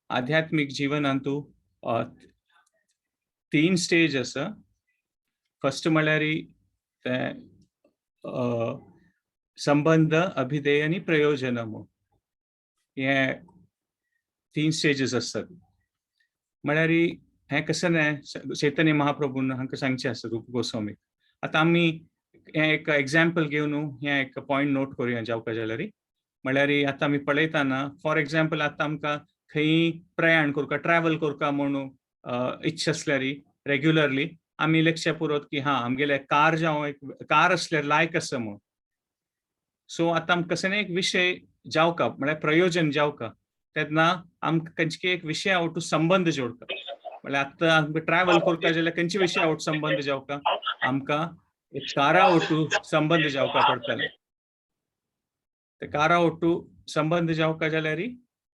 आध्यात्मीक जिवनांतू तीन स्टेज आसा. फर्स्ट म्हळ्यार ते संबंध, अभिधेय आनी प्रयोजन म्हूण हे तीन स्टेजीस आसतात. म्हळ्यार हें कशें न्हय चैतन्य महाप्रभून हांकां सांगचें आसा रूप गोस्वामीक. आतां आमी हें एक एग्जाम्पल घेवन हें एक पॉयंट नोट करुया जावपा जाल्यार. म्हळ्यार आतां आमी पळयतना फॉर एग्जाम्पल आतां आमकां खंय प्रयाण करता, ट्रॅवल करता म्हणून इच्छा आसल्यार रेग्युलरली आमी लक्ष पुरत की हा आमगेले कार जावं एक कार आसल्यार लायक आसा म्हूण. सो आतां आमकां कसो एक विशय जावका म्हळ्यार प्रयोजन जावका तेन्ना आमकां खंयचे एक विशया वटू संबंद जोडका. म्हळ्यार आतां आमकां ट्रॅवल करता जाल्यार खंयचे विशया वटू संबंद जावका, आमकां एक कारा वटू संबंद जावका पडटलें. ते कारा वटू संबंद जावका जाल्यार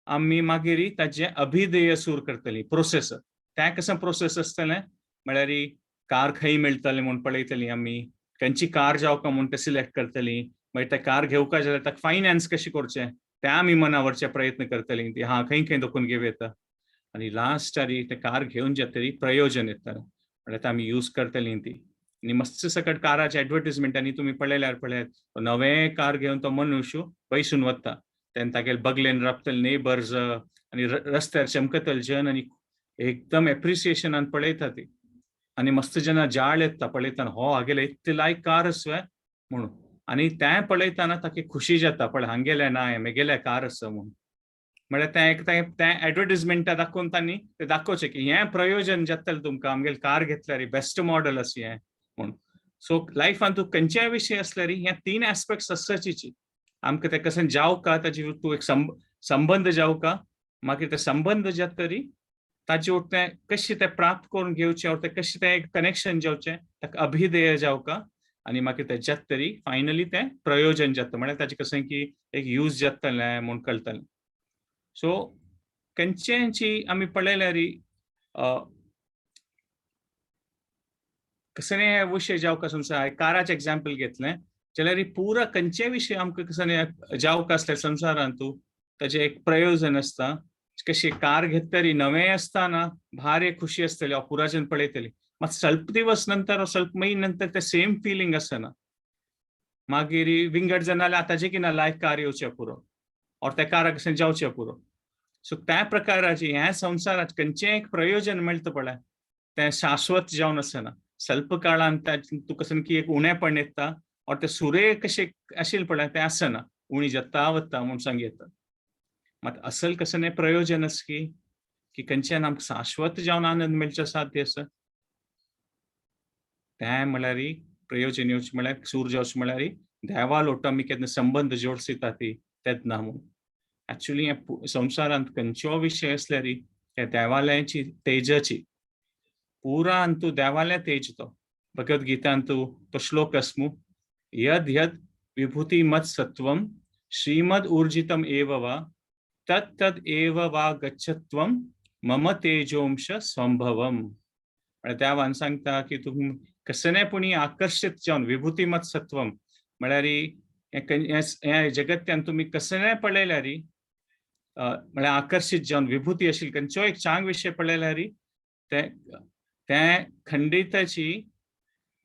आमी मागीर ताजें अभिधेय सूर करतली प्रोसेस. तें कशें प्रोसेस आसतलें म्हळ्यार कार खंय मेळटलें म्हूण पळयतली आमी, खंयची कार जावका म्हूण तें सिलेक्ट करतली, मागीर तें कार घेवका जाल्यार ताका फायनान्स कशें करचें तें आमी मनावरचे प्रयत्न करतली, ती हा खंय खंय दोकून घेवं येता. आनी लास्ट ते कार घेवन जातरी प्रयोजन येता म्हळ्यार आमी यूज करतली ती. आनी मस्त सकट काराचे एडवर्टीजमेंटांनी तुमी पळयल्यार पळयात नवें कार घेवन तो मनुष्य बैसून वता, तेन्ना तागेले बगलेन राबतले नेबर्स आनी रस्त्यार चमकतले जन आनी एकदम एप्रिसिएशनान पळयता ती. आनी मस्त जेन्ना जाळ येता पळयतना हो हागेले इतले लायक कार आसा म्हणून, आनी तें पळयतना ताका खुशी जाता पळय हांगेलें ना मेगेलें कार आसा म्हणून. म्हळ्यार तें एक तें एडवर्टीजमेंटा दाखोवन तांणी तें दाखोवचें की हें प्रयोजन जातलें तुमकां आमगेलें कार घेतल्यार बेस्ट मॉडल आसा हें म्हूण. सो लायफान तूं खंयच्याय विशय आसल्यार हे तीन एस्पेक्ट्स आसचीच. आमकां तें कशें जावका ताजी तूं एक संबंद जावका, मागीर ते संबंद जातरी ताजे तें कशें तें प्राप्त करून घेवचें or तें कशें तें कनेक्शन जावचें ताका अभिधेय जावका, आनी मागीर तें जातरी फायनली तें प्रयोजन जाता म्हळ्यार ताजें कशें की एक यूज जातलें म्हूण कळटलें. सो खंयचेंची आमी पळयल्यार कसं हे विशय जावका संवसार काराचें एग्जाम्पल घेतलें जाल्यार पुरा खंयचे विशय आमकां कसं जावका आसल्यार संवसारांतू ताजें एक प्रयोजन आसता. कशी कार घेतली नवें आसतना भारी खुशी आसतली पुराजन पळयतली, मात स्वल्प दिवस नंतर स्वल्प म्हयने नंतर ते सेम फिलींग आसना. मागीर विंगड जाणां आतांचे की ना लायक कार येवचें पुरो और त्या काराक कशें जावचें पुरो. सो त्या प्रकाराची ह्या संवसारात खंयचें एक प्रयोजन मेळटा पळय तें शाश्वत जावन आसना. स्वल्प काळान तूं कशें की एक उणेपण येता और ते सुरे कशें आशिल्लें पळय तें आसना, उणी जाता वता म्हूण सांग येता. मात असल कशें न्ही प्रयोजन आसा की की खंयच्यान आमकां शाश्वत जावन आनंद मेळचो साध्य आसा तें म्हळ्यार प्रयोजन येवचें म्हळ्यार सूर जावचें म्हळ्यार देवा लोटो आमी केन्ना संबंद जोडसिता ती तेन्ना म्हूण. एक्चुली हें संवसारांत खंयचो विशय आसल्यार त्या देवालयाची तेजाची पुरा अंतू देवालय तेज तो भगवद गीतांतू तो श्लोक आसमू यद यद विभूति मत सत्वम श्रीमद ऊर्जितम एव वा तत् तद एव वा गच्छत्वम मम तेजोंश संभवम. म्हळ्यार देवान सांगता की तूं कसने पुणी आकर्शीत जावन विभूति मत सत्वम म्हळ्यार ह्या जगत्यान तुमी कसने पळयल्यार म्हळ्यार आकर्शीत जावन विभूती आशिल्ली खंयचो एक चांग विशय पळयल्यार तें खंडिताची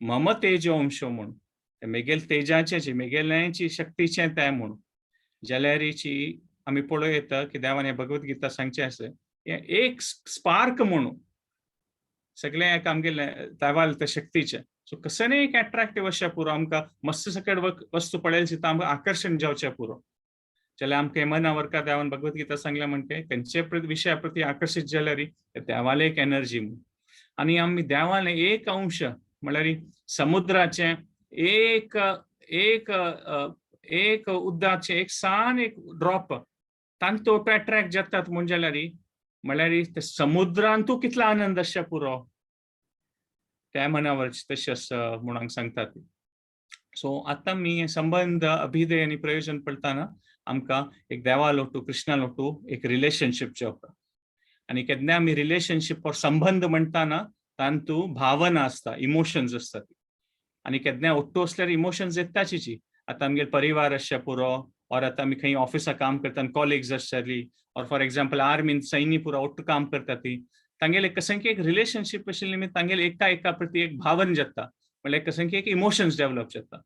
मम तेजोंश म्हूण मेगेल तेजाचें मेगेल्याची शक्तीचें तें म्हूण. जाल्यारीची आमी पळोवं येता की देवान हें भगवद गीता सांगचें आसा हें एक स्पार्क म्हणून सगळें एक आमगेलें देवाल त्या शक्तीचें. सो कसं एक एट्राक्टीव अशें पुरो आमकां मस्त सकट वस्तू पळयली दिसता आमकां आकर्शण जावचें पुरो. जाल्यार आमकां मनावर का देवान भगवद गीता सांगल्या म्हणटे खंयचे विशया प्रती आकर्शीत जाल्यार देवाले एक एनर्जी म्हूण. आनी आमी देवाले एक अंश म्हळ्यार समुद्राचें एक एक एक उदकाचें एक सान एक ड्रॉप तांतू एट्रॅक्ट जातात म्हूण जाल्यार म्हळ्यार ते समुद्रांतू कितलो आनंद आसचे पुरो त्या मनावर तशें आसा म्हूण हांगा सांगतात. सो आतां आमी संबंद अभिधेय आनी प्रयोजन पळयतना आमकां एक देवा लोटू कृष्णा लोटू एक रिलेशनशीप जेवता. आनी केन्ना आमी रिलेशनशीप और संबंद म्हणटाना तांतू भावना आसता, इमोशन्स आसतात. आनी केन्ना ओट्टू आसल्यार इमोशन्स येताचीची. आतां आमगेर परिवार आसचे पुरो, ऑर आतां आमी खंय ऑफिसा काम करता, कॉलिग्स आसतली, ऑर फॉर एग्जाम्पल आर्मीन सैनी पुरो ओट्टू काम करता ती, तांगेले कशें की एक रिलेशनशीप आशिल्ले निमित्त तांगेले एका एका प्रती एक भावन जाता, म्हणल्यार कशें की एक इमोशन्स डेवलप जाता.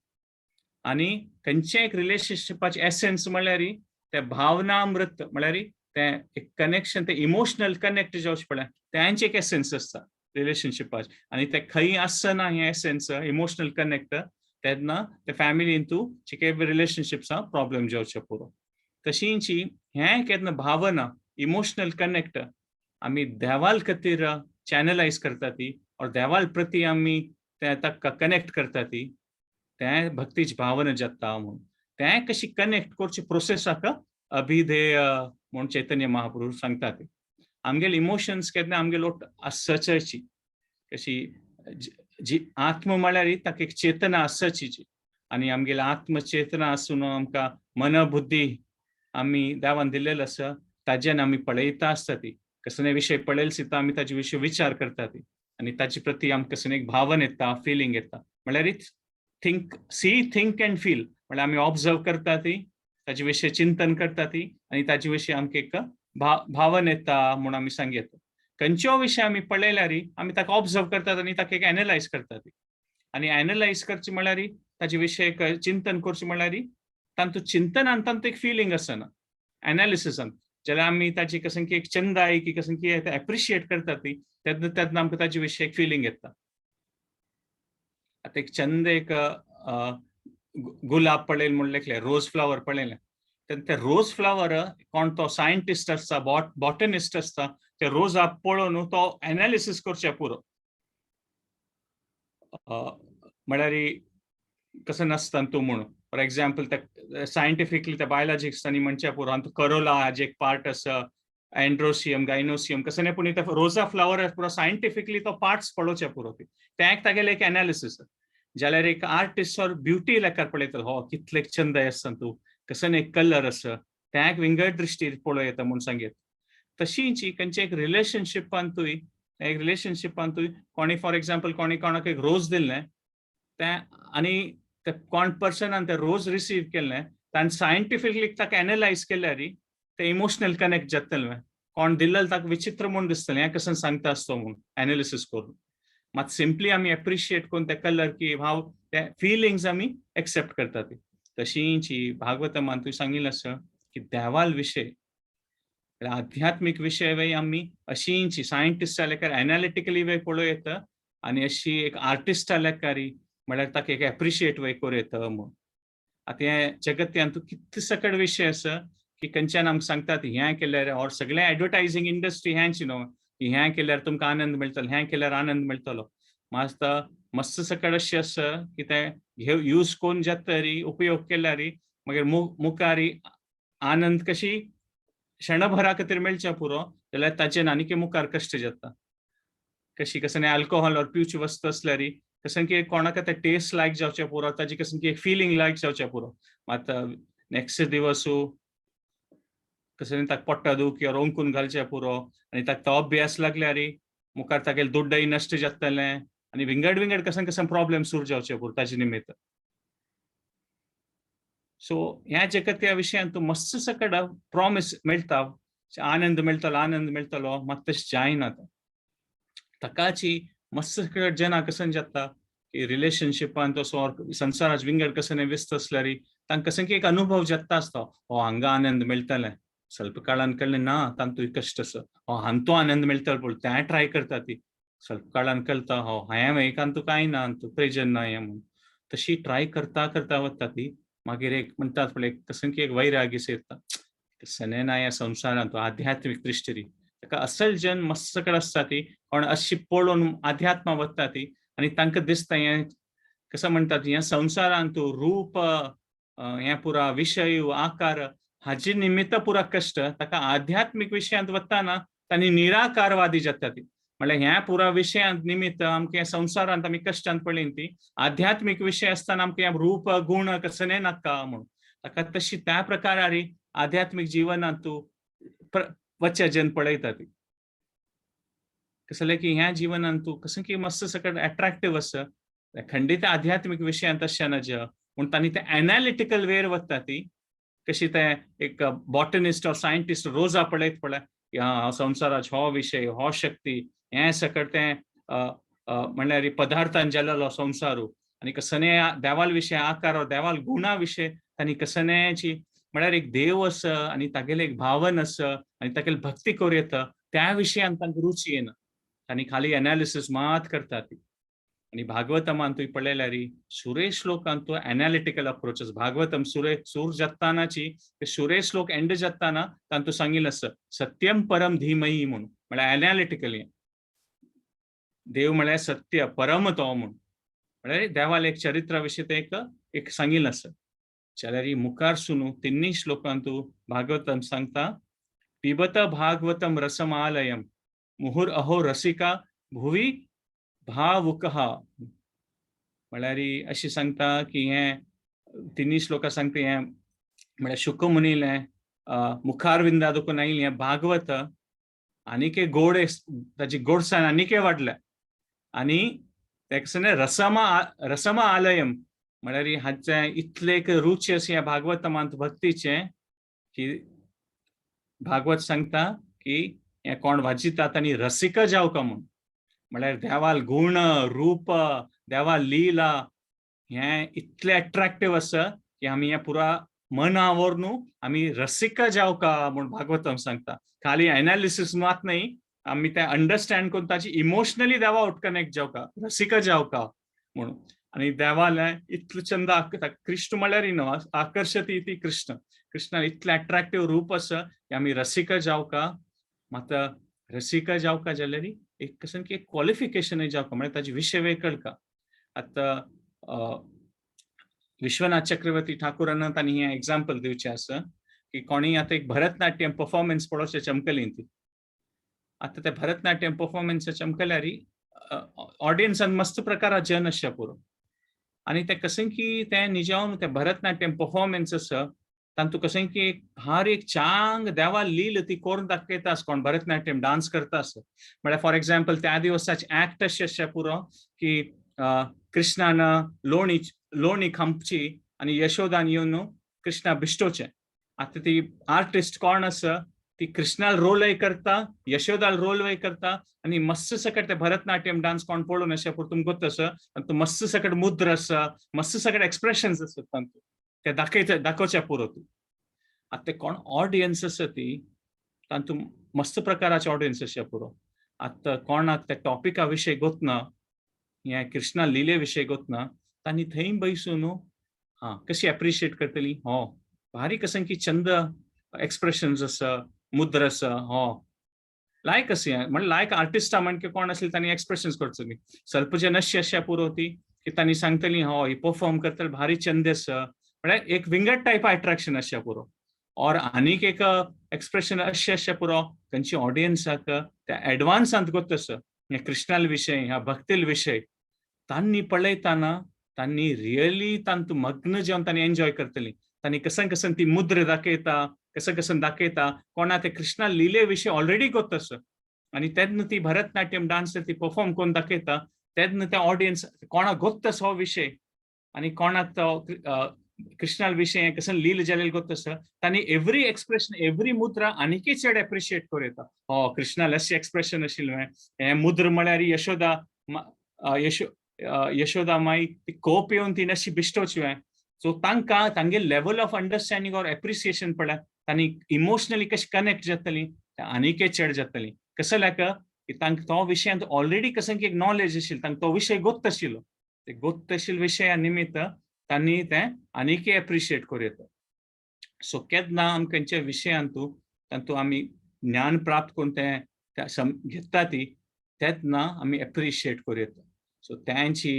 आनी खंयचें एक रिलेशनशिपाचे एसेन्स म्हणल्यार ते भावनामृत, म्हणल्यार तें एक कनेक्शन, ते इमोशनल कनेक्ट जावचें पडलें, तेंचे एक एसेन्स आसता रिलेशनशिपाचे. आनी ते खंय आसना हें एसेन्स इमोशनल कनेक्ट, तेन्ना ते फॅमिलीन तूं चिके रिलेशनशिप्सा प्रॉब्लम जावचे पुरो. तशींची हें केन्ना भावना इमोशनल कनेक्ट आमी देवाल खातीर चॅनलायज करता ती, और देवाल प्रती आमी ते ताका कनेक्ट करता ती, तें भक्तीची भावना जाता. म्हूण तें कशी कनेक्ट करची प्रोसेसाक अभिधेय म्हूण चैतन्य महाप्रभू सांगता. ती आमगेले इमोशन्स केन्ना आमगेलो आसची कशी जी आत्म म्हळ्यार ताका एक चेतना आसची, आनी आमगेले आत्मचेतना आसून आमकां मन बुद्धी आमी देवान दिल्लेलो आसा, ताज्यान आमी पळयता आसता ती, कसले विशय पळयल सिता आमी ताजे विशय विचार करता ती, आनी ताजे प्रती आमकां कसले एक भावन येता, फिलींग येता. म्हळ्यार think, see, think and feel, म्हळ्यार आमी ऑब्जर्व करता ती, ताजे विशय चिंतन करता ती, आनी ताजे विशय आमकां एक भावन येता म्हूण आमी सांगयता. खंयचो विशय आमी पळयल्यार आमी ताका ऑब्जर्व करतात आनी ताका एक एनलायज करतात, आनी एनलायज करचे म्हळ्यार ताजे विशय चिंतन करचें म्हळ्यार तांतू चिंतनान तांतू एक फिलींग आसना, एनालिसिसान. जाल्यार आमी ताची कशें की एक चंदाय की कशें की एप्रिशिएट करता ती, तेन्ना तेन्ना आमकां ताजे विशय एक फिलींग येता. आतां एक चंद एक गुलाब पळयल म्हूण लेखलें, रोज फ्लावर पळयलें, तेन्ना ते रोज फ्लावर कोण तो सायंटिस्ट आसता, बॉटनिस्ट आसता, ते रोजा पळोवन तो एनालिसीस करचें पुरो, म्हळ्यार कसं नासता तूं म्हणून. फॉर एग्जाम्पल ते सायंटिफिकली ते बायोलॉजिस्टांनी म्हणचें पुरो, आनी करोला हाजे एक पार्ट आसा, एन्ड्रोसियम, गायनोसियम, कसं नाही, पूण ते रोजा फ्लावर पुरो सायंटिफिकली तो पार्ट्स पळोवचे पुरो, ती तें एक तागेलें एक एनालिसीस. जाल्यार एक आर्टिस्ट ऑर ब्युटी लेखार पळयतलो, हो कितले चंद आसता तूं, कसं एक कलर आसा, तें एक विंगड दृश्टीर पळोवं येता म्हूण सांगयत. तशींच खंयचे एक रिलेशनशिपांतूय, एक रिलेशनशिपांतूय कोणी फॉर एग्जाम्पल कोणी कोणाक एक रोज दिल्लें तें, आनी ते कोण पर्सनान ते रोज रिसीव केल्लें, ताणें सायंटिफिकली ताका एनलायज केल्यार ते इमोशनल कनेक्ट जातलें. कोण दिल्लें ताका विचित्र म्हूण दिसतलें, हें कसं सांगता आसतो म्हूण एनालिसीस करून. मात सिंपली आमी एप्रिशिएट करून ते कलर की भाव ते फिलिंग्स आमी एक्सेप्ट करता ती. तशींच भागवतमान तुवें सांगिल्लें आसा की देवाल विशय, आध्यात्मीक विशय वे आमी अशींच सायंटिस्टा लेखार एनालिटिकली वे पळोवं येता, आनी अशी एक आर्टिस्टा लेखारी म्हळ्यार ताका एक एप्रिशिएट वे करूं येता म्हूण. आतां हें जगत्यांत कितले सकट विशय आसा की खंयच्यान आमकां सांगतात हें केल्यार, ऑर सगळें एडवर्टायजींग इंडस्ट्री हेंच न्हू की हें केल्यार तुमकां आनंद मेळटलो, हें केल्यार आनंद मेळटलो. मात मस्त सकट अशें आसा की तें घेव यूज करून जाता तरी उपयोग केल्यार मागीर मुखार आनंद कशी क्षणभरा खातीर मेळच्या पुरो, जाल्यार ताचेर आनीक मुखार कश्ट जाता. कशी कसं अल्कोहोल ऑर पिवची वस्तू आसल्यार कसं की कोणाक ते टेस्ट लायक जावचे पुरो, ताजी कसं की एक फिलींग लायक जावचे पुरो, मात नेक्स्ट दिवस कसं ताका पोट्टा दुखी ऑर ओंकून घालचे पुरो, आनी ताका तो अभ्यास लागल्यार मुखार तागेले दुड्डय नश्ट जातलें, आनी विंगड विंगड कसं कसं प्रॉब्लेम सुरू जावचे पुरो ताजे निमित्त. सो ह्या जगत ह्या विशयान तूं मस्त सकड प्रॉमिस मेळटा, आनंद मेळटलो, आनंद मेळटलो, मात तशें जायना तें. ताकाची मस्त सकड जना कसन जाता की रिलेशनशिपान तसो संवसारात विंगड कसं व्यस्त आसल्यार तांकां कसं की एक अनुभव जाता आसता, हो हांगा आनंद मेळटलें, स्वल्प काळान कळ्ळें ना तांतूय कश्ट आसा, हो हांतो आनंद मेळटलो पळय तें ट्राय करता ती, स्वल्प काळान कळटा हो हें एकांतू कांय ना, हांतू प्रयोजन ना हें म्हूण. तशी ट्राय करता करता वता ती, मागीर एक म्हणटात पळय कसं की एक वैराग्य येता, कसं ना ह्या संवसारांत आध्यात्मीक दृश्टी ताका असल जन मस्त कडेन आसता ती, कोण अशी पळोवन आध्यात्मा वता ती, आनी तांकां दिसता हें कसं म्हणटात ह्या संवसारांत रूप हें पुरा विशय आकार हाजे निमित्त पुरा कश्ट. ताका आध्यात्मीक विशयांत वताना तांणी निराकारवादी जाता ती, म्हणल्यार ह्या पुरा विशयांत निमित्त आमकां संवसारांत आमी कश्टांत पडली ती, आध्यात्मीक विशय आसतना आमकां रूप गुण कसं नाका म्हूण ताका तशी त्या प्रकारारी आध्यात्मीक जिवनांत वच्चे जन पळयता ती. कसलें की ह्या जिवनांत तूं कसं की मस्त सकट अट्रॅक्टिव्ह आसा, खंडीत आध्यात्मीक विशयांत तशें ना. पूण तांणी ते एनालिटिकल वेर वता ती कशी ते एक बॉटनिस्ट ऑर सायंटिस्ट रोजा पळयत पळय की हा संवसाराच हो विशय, हो शक्ती, हें सकट तें म्हणल्यार पदार्थान जालेलो संवसारू आनी कसने देवाल विशय आकार, देवाल गुणा विशय तांणी कसनेची म्हळ्यार एक देव आसा आनी तागेले एक भावन आसा आनी तागेली भक्ती करूं येता, त्या विशयान तांकां रुची येना. तांणी खाली एनालिसीस मात करतात ती. आनी भागवतमान तुवें पळयल्यार सुरे श्लोकान तो एनालिटिकल अप्रोचेस. भागवतम सुरे सूर जातानाची सुरे श्लोक एंड जाताना तांतू सांगिल्लें आसा सत्यम परम धीमही म्हणून, म्हळ्यार एनालिटिकली देव म्हळ्यार सत्य परम तो म्हूण, म्हळ्यार देवाल एक चरित्रा विशीं तें एक एक सांगिल्लें आसा. जाल्यार मुखार सुनू तिन्ही श्लोकांतू भागवतम सांगता पिबत भागवतम रसमालयम मुहुर अहो रसिका भुवी भावुकः. म्हळ्यार अशें सांगता की हें तिन्ही श्लोकां सांगता हें म्हळ्यार शुकमुनीलें मुखारविंदा दुखून आयिल्लें हें भागवत आनीक एक गोड, ताची गोडसाण आनीक वाडल्या. आनी तेका रसमा रसमा आलयम म्हळ्यार हाचें इतलें एक रुची अशी ह्या भागवतमांत भक्तीचें की भागवत सांगता की हें कोण वाचितात आनी रसिका जावका म्हूण. म्हळ्यार देवाल गुण रूप, देवाल लीला हें इतलें एट्रॅक्टीव आसा की आमी हें पुरा मना न्हू आमी रसिका जावका म्हूण भागवतम सांगता. खाली एनालिसीस मात न्हय, आमी तें अंडरस्टँड करून ताची इमोशनली देवा वट कनेक्ट जावका, रसिका जावका म्हणून. आनी देवालें इतलें चंद कृष्ण म्हळ्यार न्हू आकर्शती ती कृष्ण, कृष्णा इतलें एट्रॅक्टीव रूप आसा की आमी रसिका जावका. मात रसिका जावका जाल्यार एक कशें की एक क्वॉलिफिकेशन जावका, म्हळ्यार ताजी विशय वेळ कळका. आतां विश्वनाथ चक्रवर्ती ठाकूरान तांणी हें एग्जाम्पल दिवचें आसा की कोणी आतां एक भरतनाट्यम परफॉर्मन्स पळोवचें चमकली ती. आतां ते भरतनाट्यम परफॉर्मन्स चमकल्यार ऑडियन्सान मस्त प्रकारा जन आसच्या पुरो. आनी ते कशें की तें निजावन ते भरतनाट्यम परफॉर्मन्स आसा तांतू कशें की एक भारी एक चांग देवा लील ती करून दाखयता कोण भरतनाट्यम डान्स करता आसा. म्हळ्यार फॉर एग्जाम्पल त्या दिवसाचे एक्ट अशें आसचे पुरो की कृष्णान लोणी लोणी खांपची आनी यशोदान येवन कृष्णा बिश्टोचें. आतां ती आर्टिस्ट कोण आसा ती कृष्णाल रोलय करता, यशोदाल रोलय करता आनी मस्त सकट ते भरतनाट्यम डान्स कोण पळोवन अशें पुरो तुमकां गोत्त आसा. तातूंत मस्त सकट मुद्रा आसा, मस्त सकट एक्सप्रेशन्स आसतात तातूंत ते दाखयता दाखोवचे पुरो तूं. आतां ते कोण ऑडियन्स आसा ती तातूंत मस्त प्रकाराचे ऑडियन्स आसचे पुरो. आतां कोणाक त्या टॉपिका विशय गोतना, हें कृष्णा लिले विशय गोतना, तांणी थंय बैसून हा कशी एप्रिशिएट करतली, हो भारी कशें की चंद एक्सप्रेशन्स आसा, मुद्रा आसा, हो लायक अशें म्हणल्यार लायक आर्टिस्टा म्हणजे कोण आसले तांणी एक्सप्रेशन्स करचो न्ही. स्वल्प जे नश्य अशें पुरो ती की तांणी सांगतली हो ही परफॉर्म करतले भारी चंद आसा, म्हळ्यार एक विंगड टायप अट्रॅक्शन आसचें पुरो. और आनीक एक एक्सप्रेशन अशें आसचें पुरो खंयची ऑडियन्साक त्या एडवान्सांत गोत्त आसा हे कृष्णाल विशय, ह्या भक्तील विशय तांणी पळयताना तांणी रियली तांतू मग्न जावन तांणी एन्जॉय करतली. तांणी कसन कसन ती मुद्रा दाखयता, कसं कसं दाखयता, कोणा ते कृष्णा लिले विशय ऑलरेडी गोत्त आसा. आनी तेन्ना ती भरतनाट्यम डान्स ती परफॉर्म करून दाखयता तेन्ना त्या ऑडियन्स कोणा गोत्त आसा हो विशय आनी कोणाक तो कृष्णा विशय कसं लील जालेल गोत्त आसा, तांणी एवरी एक्सप्रेशन एवरी मुद्रा आनीकय चड एप्रिशिएट करूं येता. हो कृष्णाल अशें एक्सप्रेशन आशिल्लें, हें मुद्रा म्हळ्यार यशोदा यशोदा माई ती कोप येवन ती अशी बिश्टोची. सो तांकां तांगे level of understanding or appreciation पळय तांणी इमोशनली कशें कनेक्ट जातली, आनीकय चड जातली. कसं लायक की तांकां तो विशयांत ऑलरेडी कसं की एक नॉलेज आशिल्ली, तांकां तो विशय गोत्त आशिल्लो, ते गोत्त आशिल्ले विशया निमित्त तांणी तें आनीकय एप्रिशिएट करूं येता. सो केन्ना आमी खंयच्या विशयांतू तातूंत आमी ज्ञान प्राप्त करून तें घेता ती तेन्ना आमी एप्रिशिएट करूं येता. सो त्यांची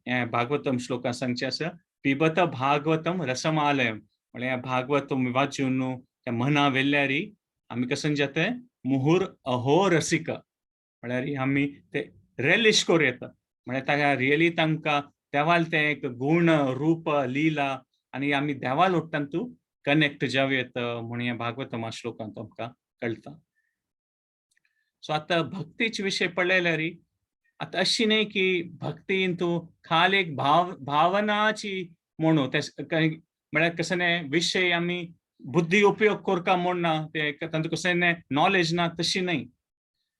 हें भागवतम श्लोकां सांगचें आसा पिबत भागवतम रसमालयम, म्हळ्यार भागवतम वाचून त्या मना वेल्यारी आमी कसं जाता मुहुर अहो रसिक, म्हळ्यार आमी ते रेलिश करूं येता. म्हळ्यार ताका रियली तांकां देवाल तें एक गुण रूप लीला आनी आमी देवाल उठ्ठान तूं कनेक्ट जावं येता म्हूण हें भागवतमा श्लोकांत आमकां कळटा. सो आतां भक्तीचे विशय पळयल्यार आतां अशी न्हय की भक्तीन तूं खाल एक भाव भावनाची म्हणून ते म्हळ्यार कसं न्ही विशय आमी बुद्धी उपयोग करका म्हूण ना, ते तांतूं कसं न्ही नॉलेज ना तशी न्हय.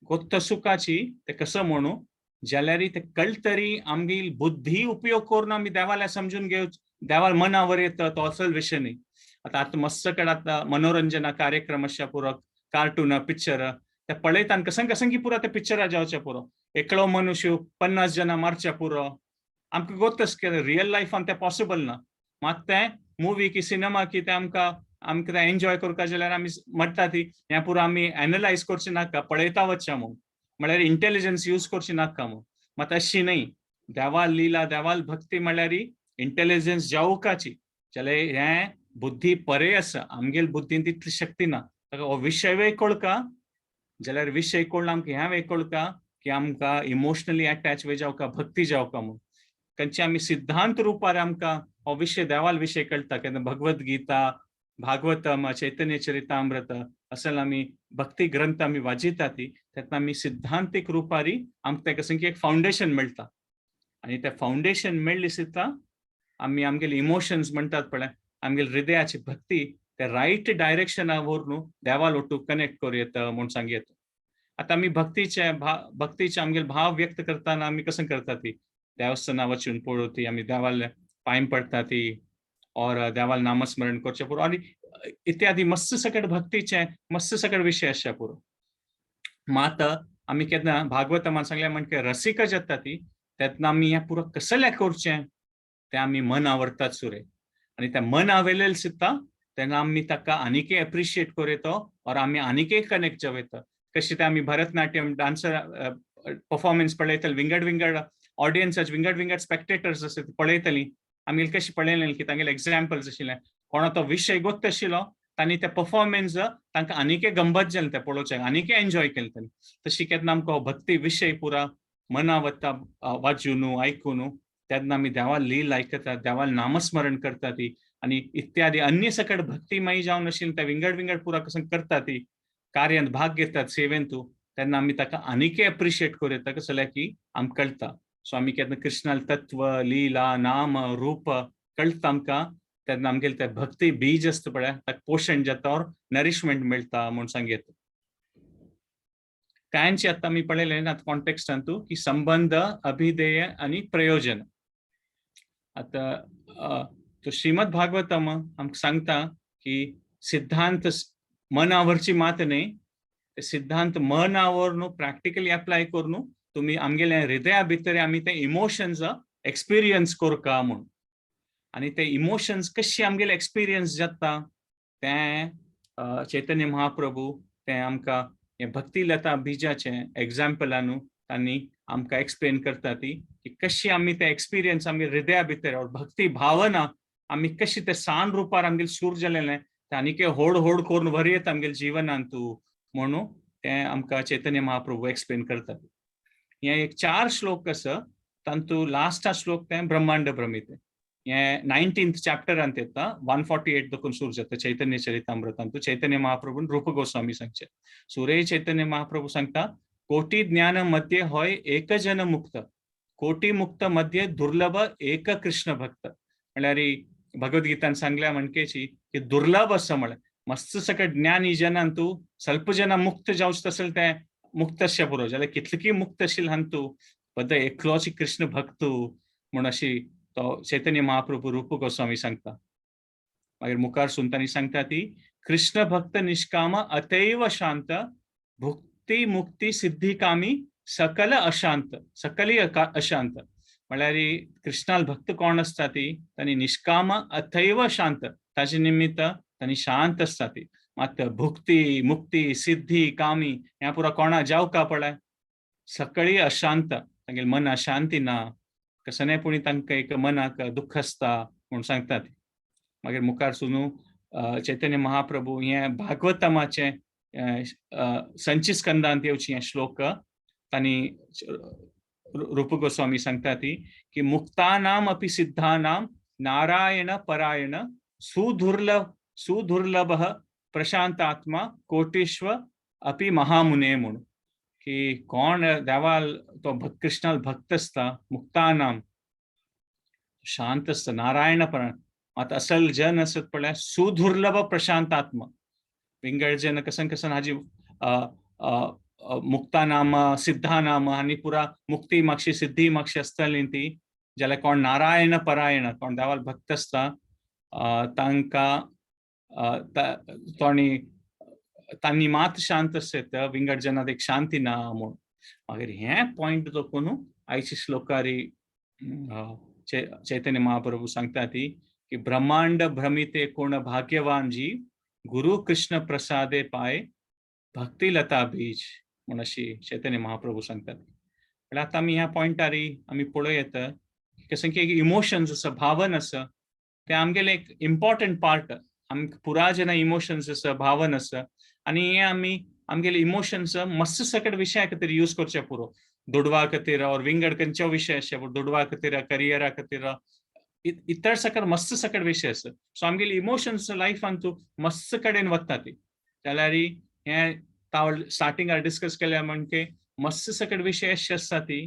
गोत्त सुखाची ते कसं म्हणू जाल्यार ते कळतरी आमगेली बुद्धी उपयोग करून आमी देवाला समजून घेव, देवाल मनावर येता तो असल विशय न्ही. आतां आतां मस्त कडेन आतां मनोरंजना कार्यक्रम अशा पुरो, कार्टून पिक्चर ते पळयता आनी कसं कसं की पुरो ते पिक्चरां जावचे पुरो, एकलो मनुष्य 50 जाणां मारचे पुरो. आमकां गोत्तच रियल लायफान तें पॉसिबल ना. मात तें मुवी की सिनेमा की तें आमकां आमकां तें एन्जॉय करपा जाल्यार आमी म्हणटा ती हें पुरो आमी एनलायज करचें नाका, पळयता वचचें म्हूण, म्हळ्यार इंटेलिजन्स यूज करची नाका म्हूण. मात अशी न्हय, देवाल लिला देवाल भक्ती म्हळ्यार इंटेलिजन्स जावकाची जाल्यार हें बुद्धी परे आसा, आमगेल बुद्धीन तितली शक्ती ना. ताका हो विशय कळका जाल्यार विशय कळ्ळो आमकां हें कळका की आमकां इमोशनली अटॅच वे जावका, भक्ती जावका म्हूण. खंयचे आमी सिद्धांत रुपार आमकां हो विशय देवाल विशय कळटा. केन्ना भगवत गीता, भागवतम, चैतन्य चरितामृत असल आमी भक्ती ग्रंथ आमी वाजिता ती तेन्ना आमी सिद्धांतीक रुपारी आमकां तेका संकी एक फावंडेशन मेळटा. आनी तें फावंडेशन मेळ्ळें सुद्दां आमी आमगेले इमोशन्स म्हणटात पळय, आमगेले हृदयाची भक्ती ते रायट डायरेक्शना व्हरून देवाल ओटू कनेक्ट करूं येता म्हूण सांग येता. आतां आमी भक्तीचे भक्तीचे आमगेले भाव व्यक्त करतना आमी कसं करता ती देवस्थाना वचून पळोवती आमी देवाल पांय पडटा ती और देवाल नामस्मरण करचें पुरो आनी इत्यादी मस्त सकट भक्तीचे मस्त सकट विशय आसचे पुरो. मात आमी केन्ना भागवतमान सांगलें म्हणजे रसिका जाता ती तेन्ना आमी हें पुरो कसलें करचें तें आमी मन आवडतात सुरे. आनी तें मन आवयलें सुद्दां तेन्ना आमी ताका आनीकय एप्रिशिएट करूं येता और आमी आनीकय कनेक्ट जावं येता. कशें तें आमी भरतनाट्यम डान्सर परफॉर्मन्स पळयतले, विंगड विंगड ऑडियन्साचे विंगड विंगड स्पेक्टेटर्स आसा ते पळयतली. आमी कशें पळयलें की तांगेले एग्जाम्पल्स आशिल्ले, कोणा तो विशय गोत्त आशिल्लो तांणी ते परफॉर्मन्स तांकां आनीकय गंमत जालें तें पळोवचें, आनीकय एन्जॉय केलें तांणी. तशी केन्ना आमकां भक्ती विशय पुरा मना वता वाजून आयकून तेन्ना आमी देवा लील आयकतात, देवाल नामस्मरण करता ती आनी इत्यादी अन्य सकट भक्तिमयी जावन आशिल्लें ते विंगड विंगड पुरा कसं करता ती कार्यांत भाग घेतात सेवेंतू तेन्ना आमी ताका आनीकय एप्रिशिएट करूं येता. कसो जाल्यार की आमकां कळटा. सो आमी केन्ना कृष्णाल तत्व लीला नाम रूप कळटा आमकां तेन्ना आमगेले ते भक्ती बीज आसता पळय ताका पोशण जाता और नरिशमेंट मेळटा म्हूण सांग येता. कांयचे आतां आमी पळयलें आतां कॉन्टेक्स्टान तूं की संबंध, अभिधेय आनी प्रयोजन. आतां तो श्रीमद भागवतम आमकां सांगता की सिद्धांत मनावरची मात न्हय, ते सिद्धांत मनावर न्हू प्रॅक्टिकली अप्लाय करून तुमी आमगेल्या हृदया भितर आमी ते इमोशन्स एक्सपिरियन्स करका म्हूण. आनी ते इमोशन्स कशे आमगेले एक्सपिरियन्स जाता तें चैतन्य महाप्रभू तें आमकां हें भक्ती लता बिजाचें एग्जाम्पलानू तांणी आमकां एक्सप्लेन करता ती की कशी आमी ते एक्सपिरियन्स आमगे हृदया भितर भक्ती भावना आमी कशी ते सान रुपार आमगेले सूर जालेलें तें आनीकय होड होड करून व्हरयेता आमगेले जिवनांतू म्हणून तें आमकां चैतन्य महाप्रभू एक्सप्लेन करतात. हे एक 4 श्लोक आसा तांतू लास्टा श्लोक तें ब्रह्मांड भ्रमित हे 19th चॅप्टरांत येता, 148 देखून सुरू जाता चैतन्य चरितामृतांतू. चैतन्य महाप्रभून रूप गोस्वामी सांगचे सुरे चैतन्य महाप्रभू सांगता कोटी ज्ञान मध्ये होय एक जन मुक्त, कोटी मुक्त मध्ये दुर्लभ एक कृष्ण भक्त. म्हळ्यार भगवद्गीतान सांगल्या म्हणकेची की दुर्लभ आसा म्हळ्यार मस्त सकट ज्ञानी जनांतू ಸ್ವಲ್ಪ ಜನ मुक्त जावचे तसले ते मुक्त आसचे पुरो, जाल्यार कितले मुक्त आशिल्ले हांतू बद्द एकलोच कृष्ण भक्त म्हूण अशी तो चैतन्य महाप्रभू रूप गोस्वामी सांगता. मागीर मुखार सुन सांगता ती कृष्ण भक्त निष्काम अतैव शांत भुक्ती मुक्ती सिद्धिकामी सकल अशांत, सकली अशांत. म्हळ्यार कृष्णाल भक्त कोण आसता ती तांणी निष्काम अथैव शांत, ताजे निमित्त तांणी शांत आसता ती. मात भुक्ती मुक्ती सिद्धी कामी ह्या पुरा कोणा जावका पळय सगळी अशांत, तांगेले मन अशांती ना, कसं पुणी तांकां एक मनाक दुख्ख आसता म्हूण सांगतात. मागीर मुखार सुनू चैतन्य महाप्रभू हे भागवतमाचे संचित स्कंदांत येवची हे श्लोक तांणी रूप गोस्वामी सांगता ती की मुक्तानाम अपि सिद्धानाम नारायण परायण सुदुर्लभ सुदुर्लभ प्रशांत आत्मा कोटीश्व अपि महामुने. म्हणून की कोण देवाल तो कृष्णाल भक्त आसता मुक्तानाम शांत आसता, नारायण परायण. मात असल जन आसत पळय, सुदुर्लभ प्रशांत आत्मा. विंगड जन कसन कसन हाजी मुक्तानाम, सिद्धानाम आनी पुरा मुक्ती मागशी, सिद्धी मागशी आसतली ती. जाल्यार कोण नारायण परायण, कोण देवाल भक्त आसता, तांकां तोणी तांणी मात शांत आसत, विंगड जनात एक शांती ना म्हूण. मागीर हें पॉयंट दखून आयची श्लोकारी चैतन्य महाप्रभू सांगता ती की ब्रह्मांड भ्रमिते कोण भाग्यवान जीव, गुरु कृष्ण प्रसादे पाय भक्ती लता बीज, म्हूण अशी चैतन्य महाप्रभू सांगतात. म्हळ्यार आतां आमी ह्या पॉयंटारी आमी पळोवं येता कशें की एक इमोशन्स आसा, भावन आसा, ते आमगेले एक इम्पॉर्टंट पार्ट. आमकां पुरा जेन्ना इमोशन्स आसा, भावन आसा, आनी हे आमी आमगेले इमोशन्स मस्त सकट विशया खातीर यूज करचे पुरो, दुडवा खातीर और विंगड खंयचो विशय आसचे, दुडवा खातीर, करियरा खातीर, इतर सकट मस्त सकट विशय आसा. सो आमगेले इमोशन्स लायफान तूं मस्त कडेन वता ती. जाल्यार हें तावळ स्टार्टिंगार डिस्कस केल्या म्हणजे मस्त सकट विशय अशे आसता ती